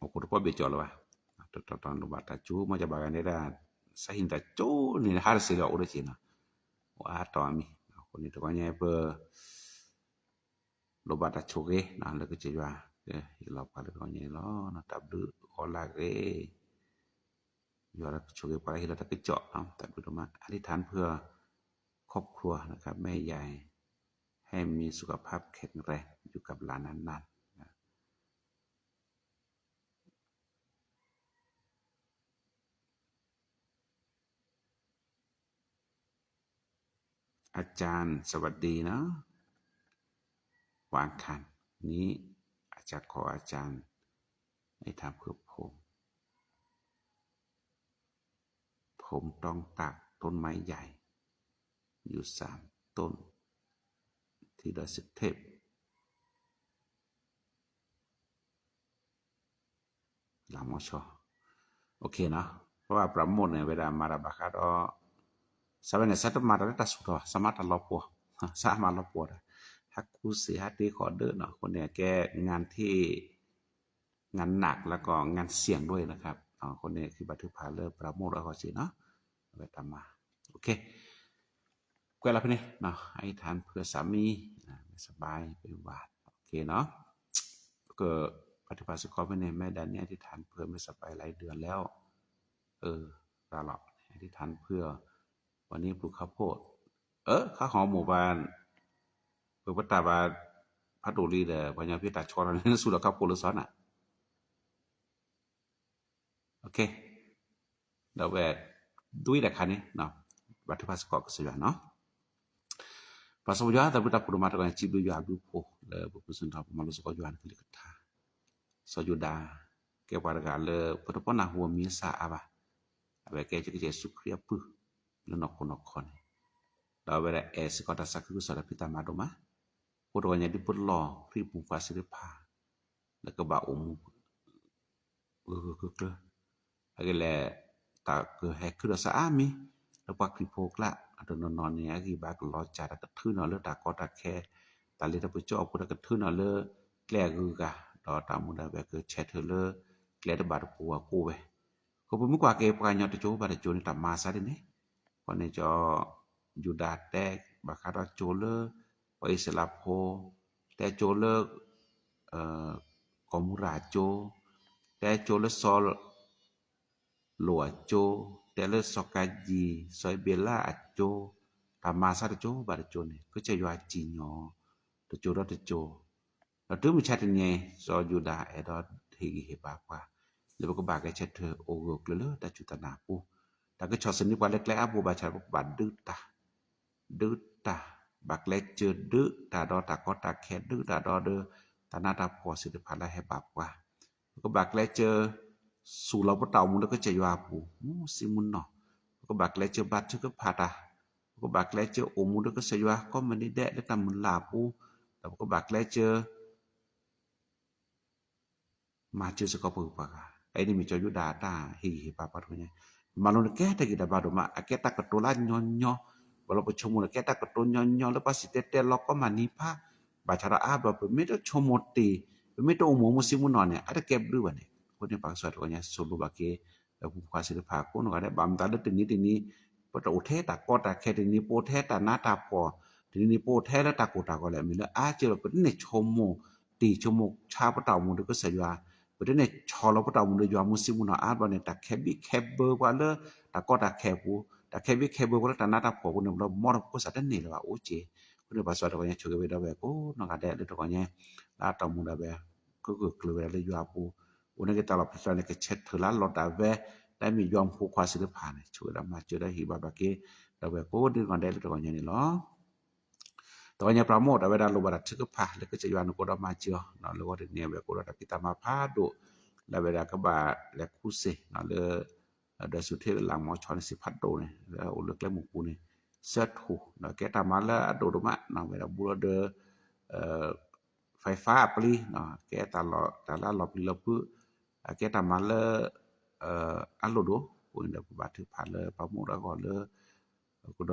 ဘ့ၣ်ကၠီလၢၤဘၣ်, တတီၤတီၤ လိၣ်ဘၣ်တၢ်စူၤ မ့ၢ်ကဘၣ်ဂၤန့ၣ်ဒၣ် စးဟံၣ်တၢ်စူၤန့ၣ် ဟါတစ့လီၤအိၣ်ဒီးက့ၤနီၤ, အိၣ်အါတီၢ်အမံၤ, အဃိန့ၣ် တဂီၢ်ညါအံၤ ပ လိၣ်ဘၣ်တၢ်ဆိၣ်ဂ့ၤ လၢကစၢ်ယွၤ ကဟ့ၣ်လီၤပှၤလၢတဂီၢ်ညါအံၤလီၤ. တၢ်ဘျုးအီၤလၢအဂ့ၤ ယွၤလၢကဆိၣ်ဂ့ၤပှၤလၢဟ့ၣ်လီၤတၢ်ကစီၣ် တၢ်ဘျုးဒိၣ်မး อธิษฐานเพื่อครอบครัวนะครับ แม่ใหญ่ ให้มีสุขภาพแข็งแรง อยู่กับหลานนานๆ อาจารย์ สวัสดีนะ วันอังคารนี้ อาจารย์ ขออาจารย์ ให้ถามเผื่อผม ผมต้องตัดต้นไม้ใหญ่ อยู่สาม ต้น ที่ดอยสุเทพ လၢမီၤဆီ OK နီၤ, เพราะว่า ပရၤမိၣ်န့ၣ် ဝဲဒၣ်မၤတၢ်ဘၣ်ဃးဒီး စးဝဲန့ၣ် စးတမၤတၢ်လၢတၢ်ဆူၣ်ထီၣ် စးမၤတၢ်လီၤပှီၢ်, စးမၤလီၤပှီၢ်တၢ်, ဟး ဟးခူစ့ၣ် ဟးတ့ဃီၤဒၢနီၤ, အဃိန့ၣ် အကဲ งานที่ งานหนัก แล้วก็งานเสี่ยงด้วยนะครับ အဃိန့ၣ် ကဘၣ်ထုကဖၣ်လၢပရၤမိၣ်တၢ်ဂီၢ်စ့ၢ်နီၤ, အဝဲတၢ်မၤ โอเค ကွဲးလီၤဖဲန့ၣ်နီၤ, อธิษฐานเผื่อสามี ไม่สบายเป็นหวัด โอเคเนาะ ก็ ปฏิบัติสิกขาไม่เนี่ย แม่ดานี่อธิษฐานเผื่อไม่สบายหลายเดือนแล้ว เออ รอหรอก อธิษฐานเผื่อ วันนี้ปลูกข้าวโพด เออ ข้าวหอมหมู่บ้าน ပပတၢ်ဘၣ် ဖးဒိၣ်လံဒီး ပှၤညီဖဲတၢ်ဆီလီၤန့ၣ် စူးလီၤခီၣ်ဖိလၢစီနၤ โอเค ဒီးဝဲ ဒွံတၢ်ခါန့ၣ် ဘၣ်ထုကဖၣ်စ့ၢ်ကီးကစၢ်ယွၤနီၤ, ပှၤစီၤပီယွၤ တၢ်ဘျုးတၢ်ဖှိၣ်ဒိၣ်မးတဂၤ စံးဘျုးယွၤအဘျုးအဖှိၣ် လၢပပူၤစၢၤထီၣ် ပမၤလိစ့ၢ်ကီးယွၤနကလုၢ်ကထါ စီၤယူဒၤ ကဲပှၤတဂၤလၢ ပတပီနၢ်ဟူအမံၤအသၣ်အါဘၣ်, အဝဲကဲကစၢ်ယ့ၣ်ၡူးခရံာ်အပုၢ် လၢနီၢ်ခိနီၢ်ခီန့ၣ်, ဒီးအဝဲဒၣ်အဲၣ်စ့ၢ်ကီးတၢ်သးခုကစီၣ်တၢ်ဖံးတၢ်မၤဒိၣ်မး, အဃိတဂီၤညါဒ်ပလီၢ်ခရံာ်ပူၤပှၤသ့ၣ်တဖၣ် လၢကဘၣ်အိၣ်မူ ဂၢၢ်ဂၢၢ်ကျၢၤကျၢၤ, အဂ့ၢ်လဲၣ် တၢ်ကဟဲခုဒီးသးအါမံၤ လၢပှၤခရံာ်ဖိအကျါ အတနီၤနီၤန့ၣ် အဂံၢ်ဘါကလီၤစၢ် တၢ်ကထုးနီၤလၢတၢ်ကီတၢ်ခဲ တၢ်လ့တၢ်ပစီအပူၤ တၢ်ကထုးနီၤလၢကျဲအဂုၤအဂၤ ဒီးတၢ်မူဒါဘၣ်ကဆဲးထၢၣ်လၢ ကျဲတဘၣ်တပူၤအကိးဝဲ, အဃိပမ့ၢ်ကွၢ်က့ၤပှၤကညီတစိၤဘၣ်တစိၤန့ၣ် တၢ်မၤအသးဒ်န့ၣ်, အဃိန့ၣ်ကၠီ ယူဒၤတဲ ဘၣ်ဃးဒီးကၠိလၢ ပှၤအံၣ်စရ့လးဖိ, တဲကၠိလၢ ကီၤမူရၤအကၠိ, တဲကၠိလၢစီၤ လိာ်အကၠိ, တဲလၢစီၤကၤယံၢ် စီၤအ့ဘ့းလးအကၠိ, တၢ်မၤအသးတစိၤဘၣ်တစိၤန့ၣ် ကစၢ်ယွၤစံၣ်ညီၣ် တစိၤဒီးတစိၤ, ဒီးတုၤမုၢ်ဆါတနံၤ စီၤယူဒၤအဲၣ်ဒိးဟ့ၣ်ဂံၢ်ဟ့ၣ်ဘါပှၤ လၢပကဘၣ်ကဲဆၢထၢၣ်အိၣ်ဂၢၢ်ကျၢၤလၢတၢ်စူၢ်တၢ်နာ်အပူၤ, တၢ်ကဆီၣ်သနံးပှၤလၢကျဲအါဘိဘၣ်ဆၣ် ပကဘၣ်ဒုးတၢ် ဒုးတၢ် ဘၣ်ကျဲးစၢးဒုးတၢ်ဒီးတၢ်ကီတၢ်ခဲ ဒုးတၢ်ဒီးဒီး တၢ်နးတၢ်ဖှီၣ်သ့ၣ်တဖၣ်လၢဟဲဘၣ်ပှၤ, ပကဘၣ်ကျဲးစၢး စူၢ်လီၤပတၢ်အိၣ်မူလၢကစၢ်ယွၤအပူၤ မူဆံမူနီၢ်, ပကဘၣ်ကျဲးစၢးဘါထုကဖၣ်တၢ်, ပကဘၣ်ကျဲးစၢးအိၣ်မူလၢကစၢ်ယွၤကိးမုၢ်နံၤဒဲးလၢတၢ်မုၢ်လၢ်အပူၤ, ဒီးပကဘၣ်ကျဲးစၢး မၤစၢၤစ့ၢ်ကီးပဂုၤပှၤဂၤ, အအံၤန့ၣ်မ့ၢ်ကၠီယူဒၤအတၢ်ဟ့ၣ်ဂံၢ်ဟ့ၣ်ဘါပှၤတဂီၤညါ, မၤလိန့ၣ်ကဲတၢ်ဂံၢ်တၢ်ဘါဒိၣ်မး အကဲတၢ်ကတိၤလၢညီညီ, ဘၣ်လီၤပဆိကမိၣ်န့ၣ်ကဲတၢ်ကတိၤညီညီလၢပှၤစံၣ်တဲၤတဲလီၤကိးမုၢ်နံၤဖး, ဘၣ်ဆၣ်ဒီးအါဘျီပမ့ၢ်တဆိကမိၣ်တ့ၢ်, ပမ့ၢ်တအိၣ်မူမူဆံမူနီၢ်န့ၣ် အတကဲဘျုးဘၣ်န့ၣ်, အဃိန့ၣ်ပှၤကစၢ်တဂီၤညါ ဆိလိၣ်ဘၣ်က့ၤ ပပူၤပှၤသ့ၣ်တဖၣ်ကိးနီၢ်ဂၤဒဲး ဘၣ်မတၤလၢတနံၤတနံၤ ပတအိၣ်ထဲတၢ်ကီတၢ်ခဲ တနံၤပအိၣ်ထဲတၢ်နးတၢ်ဖှီၣ်, တနံၤနံၤပအိၣ်ထဲလၢတၢ်ကိၢ်တၢ်ဂီၤလဲၣ် မ့ၢ်လၢအါကၢလီၤ ပတန့ၢ်ဆိကမိၣ်တ့ၢ်ဆိကမိၣ်ဆါပတၢ်အိၣ်မူဒီးကစၢ်ယွၤ, ပတန့ၢ်ဆီၣ်လီၤပတၢ်အိၣ်မူဒီးယွၤမူဆံမူနီၢ်အါဘျီန့ၣ် တၢ်ခဲဘံၣ်ခဲဘၢပှၤလၢတၢ်ကီတၢ်ခဲအပူၤ, တၢ်ခဲဘံၣ်ခဲဘၢပှၤလၢတၢ်နးတၢ်ဖှီၣ်အပူၤန့ၣ် ဘျီမီဒီးပကိးစးတန့ၢ်လၢၤဘၣ်အိၣ်က့ၤ, အဃိန့ၣ်ပှၤကစၢ်တဂီၤညါဆိၣ်ဂ့ၤဝဲဒီးဝဲကိးနီၢ်ဂၤဒဲးလၢတဂီၤညါ လၢအတၢ်အိၣ်မူဒၣ်ဝဲ ကဂၢၢ်ကျၢၤဝဲဒၣ်လၢယွၤအပူၤ, အိၣ်န့ၢ်က့ၤတၢ်လီၢ်ဖျဲၣ်ဖျါန့ၣ် ကဆဲးထၢၣ်လၢလီၤတၢ်ဝဲ တၢ်မ့ၢ်ယွၤမူဖိခွါသ့ၣ်တဖၣ်န့ၣ် ဆိၣ်ဝဲဒၣ်မၤစၢၤဒီးဟ့ၣ်ဘၣ်ဘၣ်က့ၤ ဒီးဝဲကိးဒ်နီၢ်ဂၤဒဲးလၢတဂီၤညါန့ၣ်လီၤ. တဂီၤညါပရၤမိၣ်ဒီးဝဲဒၣ်လိၣ်ဘၣ်တၢ်ထုကဖၣ်လၢကစၢ်ယွၤနကိးဒီးမၤစၢၤအီၤ, လၢဂီၢ်တနံၤအဝဲကိးဒီးတၢ်ဖံးတၢ်မၤဖးဒိၣ် လၢအဝဲဒၣ်ကဘၣ်လဲၤခူစ့ၣ်လၢ ဒီးစူၤထ့လၢလၢမီၤဆီန့ၣ် စံးဖးဒိၣ်န့ၣ် လၢအအိၣ်လၢကျဲမုၢ်ပူၤန့ၣ် ဆၢထူၣ် ဒီးကဲတၢ်မၤလၢအဒိၣ်ဒိၣ်မး နီၢ်ဝဲဒၣ်ဘူးလီၤဒီး ဖဲဖးအပျံၤ ကဲတၢ်လၢအလီၤပျံၤလီၤဖုး အကဲတၢ်မၤလၢ အလိၣ်ဒိၣ် အဃိန့ၣ်ဒီး ပဘၣ်ထုကဖၣ်လၢပှၤမိၢ်ဒီးဂီၢ်လၢ ကဒီး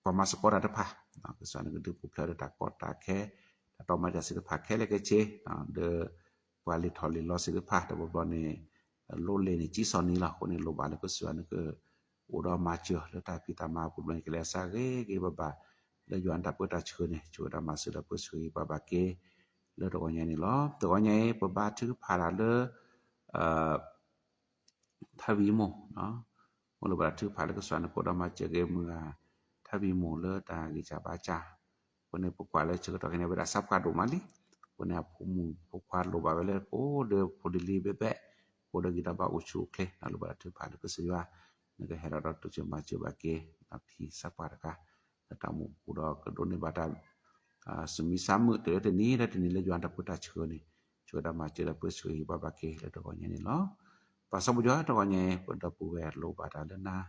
ပှၤမၤသကိးတၢ်တဖၣ် ကစၢ်န့ၣ်ကဒုးပူၤဖျဲးဒီးတၢ်ကီတၢ်ခဲ တၢ်တီမၤတၢ်သ့ၣ်တဖၣ်ခဲလၢာ်ခဲဆ့ ဒီး ပှၤလံာ်ထီၣ်လံာ်လီၤသ့ၣ်တဖၣ် တဘျီဘျီန့ၣ် လိၣ်လ့ၣ်န့ၣ် ကံစီၣ်နံၤလီၤ အဃိန့ၣ် လိၣ်ဘၣ်လၢကစၢ်န့ၣ်က အိၣ်ဒီးမၤစၢၤလၢတၢ်ဖံးတၢ်မၤပူၤဘျီန့ၣ် ကလဲၤသးဂ့ၤဂ့ၤဘၣ်ဘၣ် လၢယွၤနတၢ်ပၢတၢ်ဆှၢန့ၣ် ဆိၣ်ဝဲဒၣ်မၤစၢၤဒီးပၢဆှၢဟ့ၣ်ပှၤဘၣ်က့ၤ လၢတဂီၤညါန့ၣ်လီၤ. တဂီၤညါအံၤ ပဘါထုကဖၣ်တၢ်လၢ ထါဝံၤမိၢ် မ့ၢ်လိၣ်ဘၣ်တၢ်ထုကဖၣ်လၢကစၢ်န့ၣ် ကိးဒီးမၤစၢၤက့ၤမုၢ်ဂၤ ထါဝံၤမိၢ်လၢတၢ်ဂံၢ်စၢ်ဘါစၢ် အဃိန့ၣ် ပကွၢ်လၢဆၢကတီၢ်ခဲအံၤန့ၣ် ဝဲဒၣ်သးပှၢ်ဒိၣ်မးလံ. အဃိန့ၣ် အဖိမုၣ်ဖိခွါလိၣ်ဘၣ်ဝဲလၢ ကိးဒီးဖိလံၤလံၤဘဲဘဲ ကိးဒီးဂံၢ်ဒီးဘါအိၣ်ဆူၣ်အိၣ်ချ့ လိၣ်ဘၣ်တၢ်ထုကဖၣ်လၢကစၢ်ယွၤ နကဟဲဒီးဒီးတိစၢၤမၤစၢၤဘၣ်က့ၤ ဖံသးပှၢ်တဂၤ လၢတၢ်အိၣ်မူပူၤဒီးကဒိးန့ၢ်ဘၣ်တၢ် စူၢ်မံဆါမုာ်တုၤလၢတနံၤလၢတနံၤလၢယွၤတၢ်ပၢတၢ်ဆှၢန့ၣ် ဆိၣ်ဝဲဒၣ်မၤစၢၤဒီးပၢဆှၢဟ့ၣ်ပှၤဘၣ်က့ၤလၢတဂီၤညါန့ၣ်လီၤ. ပှၤစီၤပီယွၤတဂီၤညါအံၤ ပဒီပုၢ်ဝဲၢ်လိၣ်ဘၣ်တၢ်လၢနၤ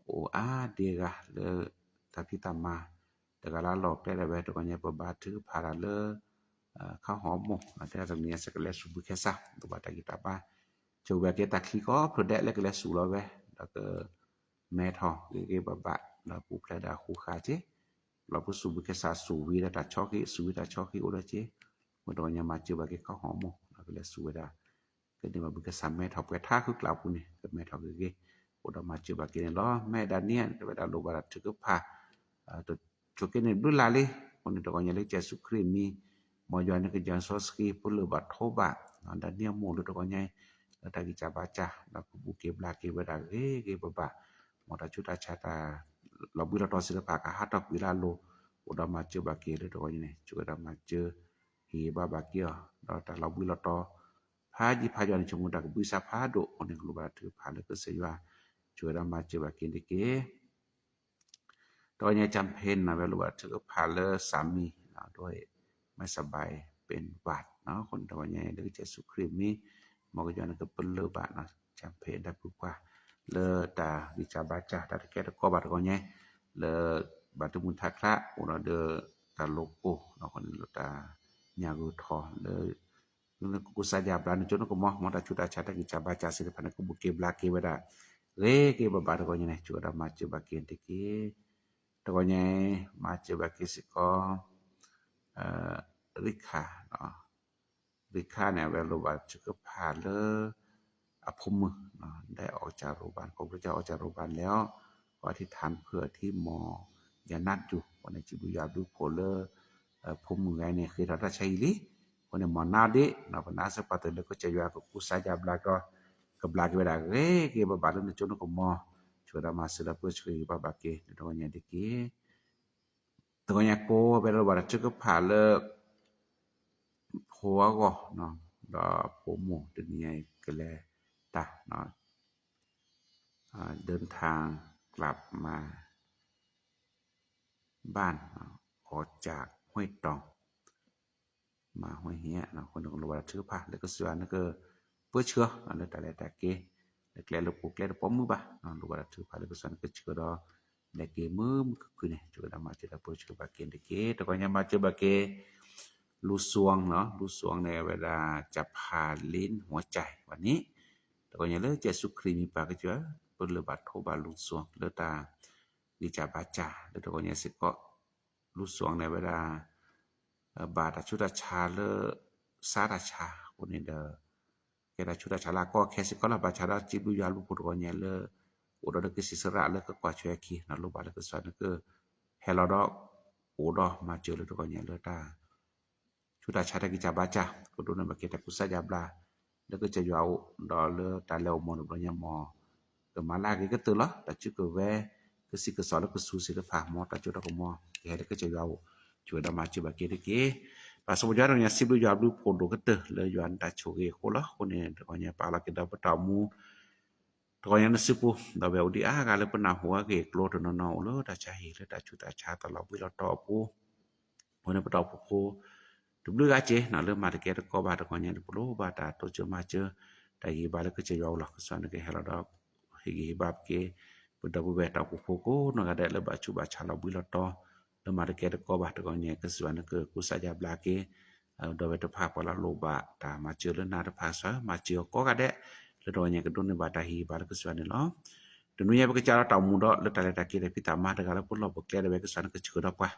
အိၣ်အါဒံးဂၤလၢ တၢ်ဖံးတၢ်မၤ တဂၤလၢလီၢ်ကျဲဒၣ်ဝဲတဂီၤညါ ပဘါထုကဖၣ်တၢ်လၢ ခါဟီမိၢ် တဲတနံၤအစကလဲၤဆူၣ်ဘုခဲစၢ် လိၣ်ဘၣ်တၢ်ဂံၢ်တၢ်ဘါ ဆိၣ်ဝဲက့ၤတၢ်ချံကီၢ်ဖျၢၣ်ဒဲးလၢကလဲၤဆူၣ်လီၤဝဲ ဒီးက မဲထီၣ်ဂ့ၤဂ့ၤဘၣ်ဘၣ် ဒီးပူၤဖျဲးဒီးဃူဃာ်က့ၤ လီၤပှ့ၤစူၣ်ဘုကဲစးစူၣ်ဝံၤဒီးတၢ်ဆီၣ်ဃံး စူၣ်ဝံၤတၢ်ဆီၣ်ဃံးအိၣ်ဒီးက့, မ့ၢ်တဂီၤညါမၤစၢၤဘၣ်က့ၤကီၢ်ဟီၣ်မိၢ် ကလဲၤစူၣ်ဝဲဒၣ် ကန့ၢ်ဘၣ်ဘုကဲစးမဲထီၣ်ပှဲၤထါဃုကျးပူၤန့ၣ် ကမဲထီၣ်က့ၤဂ့ၤ, အိၣ်ဒီးမၤစၢၤဘၣ်က့ၤန့ၣ်လီၤ. မဲဒၣ်နံၣ် တဲဝဲဒၣ်လိၣ်ဘၣ်တၢ်ထုကဖၣ် တဆိးက့န့ၣ်ဘျုးလၢ်လံ, အဃိန့ၣ်တဂီၤညါလၢကစၢ်ယ့ၣ်ၡူးခရံာ်မံၤ မ်ယွၤန့ၣ်ကစၢ်စီဆှံ ပလၢၢ်ဘၣ်ထိးဘၣ် ဒၣ်နံၣ်အမိၢ်လၢတဂီၤညါ လၢတၢ်ဂံၢ်စၢ်ဘါစၢ် ဒီးကဘူၣ်က့ၤဘျါက့ၤဝဲဒၣ်ဂ့ၤဂ့ၤဘၣ်ဘၣ်, မ်တၢ်ဆူးတၢ်ဆါတၢ် လီၤဘှံးလီၤတီၤစ့ၢ်တဖၣ်ကဟးထီၣ်ကွံာ်လၢအလိၤ, အိၣ်ဒီးမၤစၢၤဘၣ်က့ၤလၢတဂီၤညါန့ၣ် ဆိၣ်ဝဲဒၣ်မၤစၢၤ ဟ့ၣ်ဂံၢ်ဘါဘၣ်က့ၤအီၤ ဒီးတၢ်လီၤဘှံးလီၤတီၤ ဖးယံၤဖးယွၤန့ၣ် ဆိကမိၣ်တၢ်ကဘှံးစးဖးဒိၣ်အဃိန့ၣ် ကလိၣ်ဘၣ်တၢ်ထုကဖၣ်လၢကစၢ်ယွၤ ဆိၣ်ဝဲဒၣ်မၤစၢၤဘၣ်က့ၤတက့ၢ်. တဂီၤညါ campaign န့ၣ် ဝဲလိၣ်ဘၣ်တၢ်ထုကဖၣ်လၢ สามี ဒ် ไม่สบายเป็นหวัด အဃိန့ၣ်တဂီၤညါလၢကစၢ်ယ့ၣ်ၡူးခရံာ်မံၤ မ်ကစၢ်ယွၤန့ၣ်ကပလၢၢ်ဘၣ် campaign တၢ်ဖုပှၢ် လၢတၢ်ဂံၢ်စၢ်ဘါစၢ် တၢ်တကဲတကိးဘၣ်တဂီၤညါ လၢဘၣ်တမုာ်ထးချး အိၣ်ဒီးတၢ်လိၤကိၢ် အဃိန့ၣ်လၢတၢ်ညၣ်ဂုၤထီၣ်လၢ လၢကကူစါယါဘျါန့ၣ် ကၠိနကမီၤ မ်တၢ်ဆူးတၢ်ဆါတၢ်ဂံၢ်စၢ်ဘါစၢ်သ့ၣ်တဖၣ်န့ၣ် ကဘူၣ်က့ၤဘျါက့ၤဝဲဒၣ် ဂ့ၤက့ၤဘၣ်ဘၣ်တဂီၤညါန့ၣ် ဆိၣ်ဝဲဒၣ်မၤစၢၤဘၣ်က့ၤတက့ၢ်. တဂီၤညါ မၤစၢၤဘၣ်က့ၤစ့ၢ်ကီး ရံခါ ရံခါန့ၣ် အဝဲလိၣ်ဘၣ်တၢ်ထုကဖၣ်လၢ အဖိမုၣ် ได้ออกจากโรงพยาบาล ขอบพระเจ้าออกจากโรงพยาบาลแล้ว ขออธิษฐานเผื่อที่หมอ ยานัดอยู่ အဃိန့ၣ် စံးဘျုးယွၤဘျုးဖှိၣ်လၢ ဖိမုၣ်ဂၤန့ၣ် ဃ့ထီၣ်တၢ်ဆါဟံၣ်လံ အဃိန့ၣ် မ်နၤဒ့ ပနၢ်စၢၤပာ်တ့ၢ်လၢကစၢ်ယွၤကကူစါယါဘျါကီး ကဘျါက့ၤဝဲဒၣ်ဂ့ၤက့ၤဘၣ်ဘၣ်လၢနကၠိနကမီၤ ဆိၣ်ဝဲဒၣ်မၤစၢၤလၢပှၤဆှၢဂံၢ်ဘါဘၣ်က့ၤ လၢတဂီၤညါတက့ၢ်. တဂီၤညါကိးဝဲဒၣ်လိၣ်ဘၣ်တၢ်ထုကဖၣ်လၢ ဖိအဂီၢ် ဒီးဖိမိၢ်တနံၤအံၤကလဲၤတၢ် เดินทางกลับมา บ้าน ออกจากห้วยตอง မၤဟဲ အဃိန့ၣ် လိၣ်ဘၣ်တၢ်ထုကဖၣ်လၢကစၢ်ယွၤန့ၣ်က ပၢဆှၢ လၢတၢ်လဲၤတၢ်က့ၤ လၢကျဲလၢပူၤကျဲတပိာ်မုၣ်ဘၣ် လိၣ်ဘၣ်တၢ်ထုကဖၣ်လၢကစၢ်ယွၤန့ၣ်ကဆှၢဒီး လဲၤက့ၤမုာ်မုာ်ခုၣ်ခုၣ်န့ၣ် ဆိၣ်ဝဲဒၣ်မၤစၢၤတၢ်ပၢဆှၢဘၣ်က့ၤတက့ၢ်. တဂီၤညါမၤစၢၤဘၣ်က့ၤ လူစွန် လူစွန် န့ၣ် အဝဲဒၣ် จะผ่าลิ้นหัวใจ ဝဲန့ၣ် တဂီၤညါလၢကစၢ်ယ့ၣ်ၡူးခရံာ်မံၤပၢ်ကစၢ် ပလၢၢ်ဘၣ်ထိးဘၣ်လူစွန် လၢတၢ် ဂံၢ်စၢ်ဘါစၢ် လၢတဂီၤညါစ့ၢ်ကီး လူစွန် န့ၣ် အဝဲဒၣ် ဘၣ်တၢ်ဆူးတၢ်ဆါလၢ စါတၢ်ဆါ အဃိန့ၣ်ဒီး ကဲတၢ်ဆူးတၢ်ဆါလၢအကီအခဲစ့ၢ်ကီးလီၤ. ဘၣ်ဆၣ်ဒီးစံးဘျုးယွၤဘျုးဖှိၣ်တဂီၤညါလၢ အိၣ်ဒီးကစံးစရၣ်လၢကကွၢ်ထွဲအခံ လိၣ်ဘၣ်လၢကစၢ်ယွၤန့ၣ်က ဟဲလီၤဒီး အိၣ်ဒီးမၤစၢၤလၢတဂီၤညါလၢတၢ် ဆူးတၢ်ဆါတၢ်ဂံၢ်စၢ်ဘါစၢ် ကဒိးန့ၢ်ဘၣ်က့ၤတၢ်ကူစါယါဘျါ လၢကစၢ်ယွၤအအိၣ် ဒီးလၢတၢ်လဲၤအိၣ်မူတဘျီညါ မ်ကမၤလၢအဂ့ၤကတၢၢ်လီၤ. တၢ်စုကဝဲၤ ကစံးကစီၣ်လၢကဆူးသ့ၣ်တဖၣ် မ်တၢ်စိတၢ်ကမီၤ ကဟဲလၢကစၢ်ယွၤအအိၣ် ဆိၣ်ဝဲဒၣ်မၤစၢၤဘၣ်က့ၤတက့ၢ်. ဘၣ်ဆၣ်ပယွၤတဂီၤညါ စံးဘျုးယွၤဘျုးဖှိၣ်ဒိၣ်ကတၢၢ် လၢယွၤနတၢ်ဆိၣ်ဂ့ၤအဃိလီၤ. အဃိန့ၣ် တဂီၤညါပာ်လီၤက့ၤဒီးပတၢ်အိၣ်မူ တဂီၤညါနစုပူၤ ဒီးဝဲအိၣ်ဒံးအါဂၤလၢပနၢ်ဟူအဂ့ၢ်အကျိၤတနီၤနီၤ အိၣ်လၢတၢ်ဆါဟံၣ်လၢတၢ်ဆူးတၢ်ဆါတၢ်လီၤဘှံးလီၤတီၤအပူၤ အဃိန့ၣ် ပတၢ်အိၣ်ဖှိၣ်ဖိ တဘျုးဂၤက့ၤ လၢမၤတကဲတကီဘၣ်တဂီၤညါန့ၣ် ပလိၣ်ဘၣ်တၢ်တိစၢၤမၤစၢၤ တၢ်ဟ့ၣ်ဂံၢ်ဘါလၢကစၢ်ယွၤအအိၣ်လီၤ. ကစၢ်ယွၤန့ၣ်ကဟဲလီၤဒီး ဟ့ၣ်ဂံၢ်ဟ့ၣ်ဘါက့ၤ ပဒီပုၢ်ဝဲၢ်တၢ်အိၣ်ဖှိၣ်ဖိကိးနီၢ်ဂၤဒဲး လၢဘၣ်ဆူးဘၣ်ဆါလီၤဘှံးလီၤတီၤ လၢမၤတကဲတကီဘၣ်တဂီၤညါ ကစၢ်ယွၤန့ၣ်ကကူစါယါဘျါက့ၤ ဒီပုၢ်ဝဲၢ်တဖၣ် ပှၤလၢလိၣ်ဘၣ်တၢ်မၤစၢၤလၢနၤတဖၣ် ကစၢ်မၤစၢၤအီၤကိးဂၤဒဲး လၢတဂီၤညါကဒိးန့ၢ်ဘၣ်တၢ်ဟ့ၣ်ဂံၢ်ဟ့ၣ်ဘါလၢကစၢ်ယွၤန့ၣ်လီၤ. တနွံညါပကစးထီၣ်တၢ်အိၣ်မူဒီး လၢတၢ်လဲၤတၢ်က့ၤတၢ်ဖံးတၢ်မၤတဂၤလၢပလီၢ်ပကျဲဒၣ်ဝဲ ကစၢ်န့ၣ်ကဆှၢဒီးပှၤ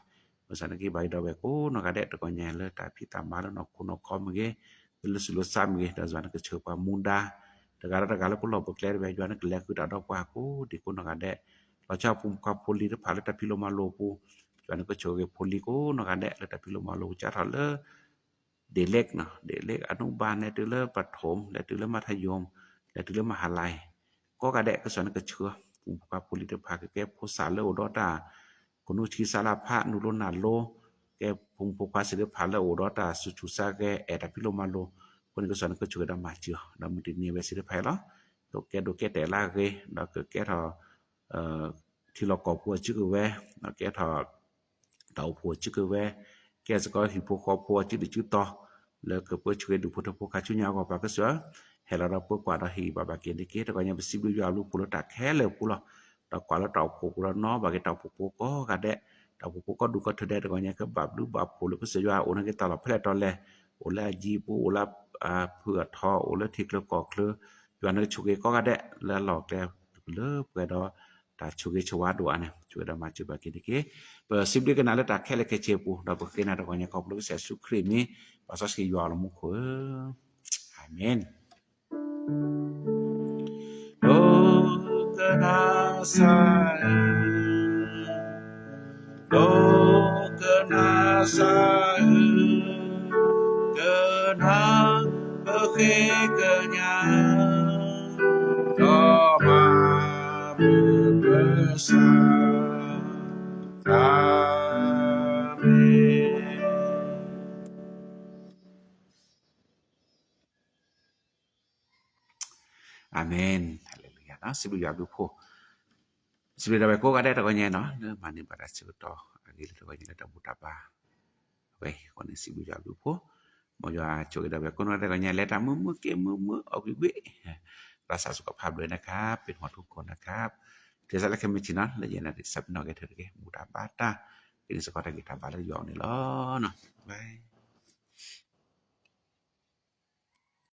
ကစၢ်န့ၣ်ကဟ့ၣ်ဘါယံၤဒီးဝဲကိးနီၢ်ဂၤဒဲး တဂီၤညါလၢတၢ်ဖံးတၢ်မၤလၢနီၢ်ခိနီၢ်ခီမ့ၢ်ဂ့ၤ လၢစုလိၤစါမ့ၢ်ဂ့ၤ ဒီးယွၤန့ၣ်ကဆှၢပှၤမူဒါ တဂၤဒီးတဂၤလၢပလီၢ်ပကျဲဒၣ်ဝဲ ယွၤန့ၣ်ကလဲၤဃုာ်တၢ်ဒီးပှၤကိးဒံးကိးနီၢ်ဂၤဒဲး လီၤဆီဖိမုၣ်ဖိခွါဖိလံၤတဖၣ်လၢတၢ်ဖံးလိမၤလိအပူၤ ယွၤန့ၣ်ကဆိၣ်ဂ့ၤဖိလံၤကိးနီၢ်ဂၤဒဲး လၢတၢ်ဖံးလိမၤလိကစးထီၣ်လၢ เด็กเล็ก เนาะ เด็กเล็ก อนุบาล လဲၤတုၤလၢ ประถม လဲၤတုၤလၢ มัธยม လဲၤတုၤလၢ มหาลัย ကိးဂၤဒဲး ကစၢ်န့ၣ်ကဆှၢ ဖိမုၣ်ဖိခွါဖိလံၤတဖၣ် ကကဲဖိစၢ်လၢအိၣ်ဒီးတၢ် ကနူဆံစါလၢဖး နုာ်လိနၢ်လိ ကဲဖိမုၣ်ဖိခွါသ့ၣ်တဖၣ်လၢအိၣ်ဒီးတၢ်စူၢ်ဆူၣ်ဆါဂဲၤ အဲၣ်တၢ်ဖံးလိမၤလိ အဃိန့ၣ် ကစၢ်န့ၣ်ကဆိၣ်ဂ့ၤဒီးမၤစၢၤအီၤ ဒီးမုၢ်တနံၤဝဲသ့ၣ်တဖၣ်လီၤ ကကဲဒိးကဲတဲာ်လၢအဂ့ၤ ဒီးကကဲထီၣ် ထံလီၢ်ကီၢ်ပူၤအစုကဝဲၤ ကဲထီၣ် တၢ်အိၣ်ဖှိၣ်အစုကဝဲၤ ကဲစ့ၢ်ကီးဟံၣ်ဖိဃီဖိအစုဒုၣ်စုတီၤ လၢကပၢဆှၢဒူၣ်ဖိထၢဖိခါဆူညါအဂီၢ် ပှၤကစၢ် ဟဲလီၤဒီးပၢကွၢ်ဒီးဟ့ၣ်ဂံၢ်ဘါဘၣ်က့ၤန့ၣ်တက့ၢ်. တဂီၤညါပစံးဘျုးယွၤအဘျုးဖှိၣ်လၢတၢ်ခဲလၢာ်အပူၤလီၤ. ဒီးကွၢ်လၢတၢ်အိၣ်ဖှိၣ်ပူၤလီၤနီၤ ဘၣ်က့ၤတၢ်အိၣ်ဖှိၣ်ဖိကိးဂၤဒဲး တၢ်အိၣ်ဖှိၣ်ဖိကိးဒူၣ်ကိးထၢဒဲး တဂီၤညါကဘၣ်ဘျုးဘၣ်ဖှိၣ်လၢကစၢ်ယွၤအိၣ်နာ်က့ၤတၢ်လီၢ်ဖဲလဲၣ်တီၤလဲၣ် အိၣ်လၢအယံၤအပူၤ အိၣ်လၢအဖုၣ်အထီ အိၣ်လၢထံချၢကီၢ်ချၢ ယွၤန့ၣ်ကဆိၣ်ဂ့ၤကိးဂၤဒဲး လၢအလီၢ်ကျဲ လၢပှဲၤဒီး တၢ်ဆိၣ်ဂ့ၤဆိၣ်ဝါဒိၣ်အါန့ၣ် ဆိၣ်ဂ့ၤဒီးမၤစၢၤဘၣ်က့ၤတက့ၢ်. ပစံးဘျုးက့ၤနၤလၢတၢ်ခဲလၢာ်ခဲဆ့အပူၤ ဒီးပဃ့နၤတဂီၤညါခီဖျိကစၢ်ယ့ၣ်ၡူးခရံာ်မံၤ ပၢ်စီဆှံယွၤလၢမူခိၣ်ဧၢ, အၤမ့ၣ်. ဒိကနၣ်စၢ်ဧၢ, ဒိကနၣ်စၢ်ဧၢ, ကနၣ်ပဃ့ကညး, ဒီးမၤမုာ်ပစၢ်, အၤမ့ၣ်. အၤမ့ၣ်, ဟါလ့လူယၤနီၤ, စံးဘျုးယွၤဘျုးဖှိၣ်, စံးဘျုးဒၣ်ဝဲကိးဂၤဒဲးတဂီၤညါနီၤ လၢမၤန့ၢ်ဘၣ်တၢ်ဆၢကတီၢ်အဂ့ၢ်လၢတဂီၤညါလၢတၢ်ဘူၣ်တၢ်ဘါ, အဝဲအဃိန့ၣ် စံးဘျုးယွၤဘျုးဖှိၣ်, မ်ယွၤဆိၣ်ဂ့ၤဒၣ်ဝဲကိးနီၢ်ဂၤဒဲးတဂီၤညါ လဲၤတၢ်မုာ်မုာ်က့ၤမုာ်မုာ်အီၣ်ကွံာ်ကွံာ်, သးစၢ်စ့ၢ်ကီးဖးဘျုးနၤခါ, ပ့ၤနီၣ်ထူခိၣ်နၤခါ, ကစၢ်လၢခဲမုၢ်ဆ့ၣ်နီၤ လၢယဲနၤဒ်စးပ့ၤနီၣ်ကဲထၢၣ်တက့ၢ် ဘူၣ်တၢ်ဘါတၢ်, ကန့ၢ်စ့ၢ်ကီးတၢ်ဂံၢ်တၢ်ဘါလၢယွၤအအိၣ်န့ၣ်လီၤ.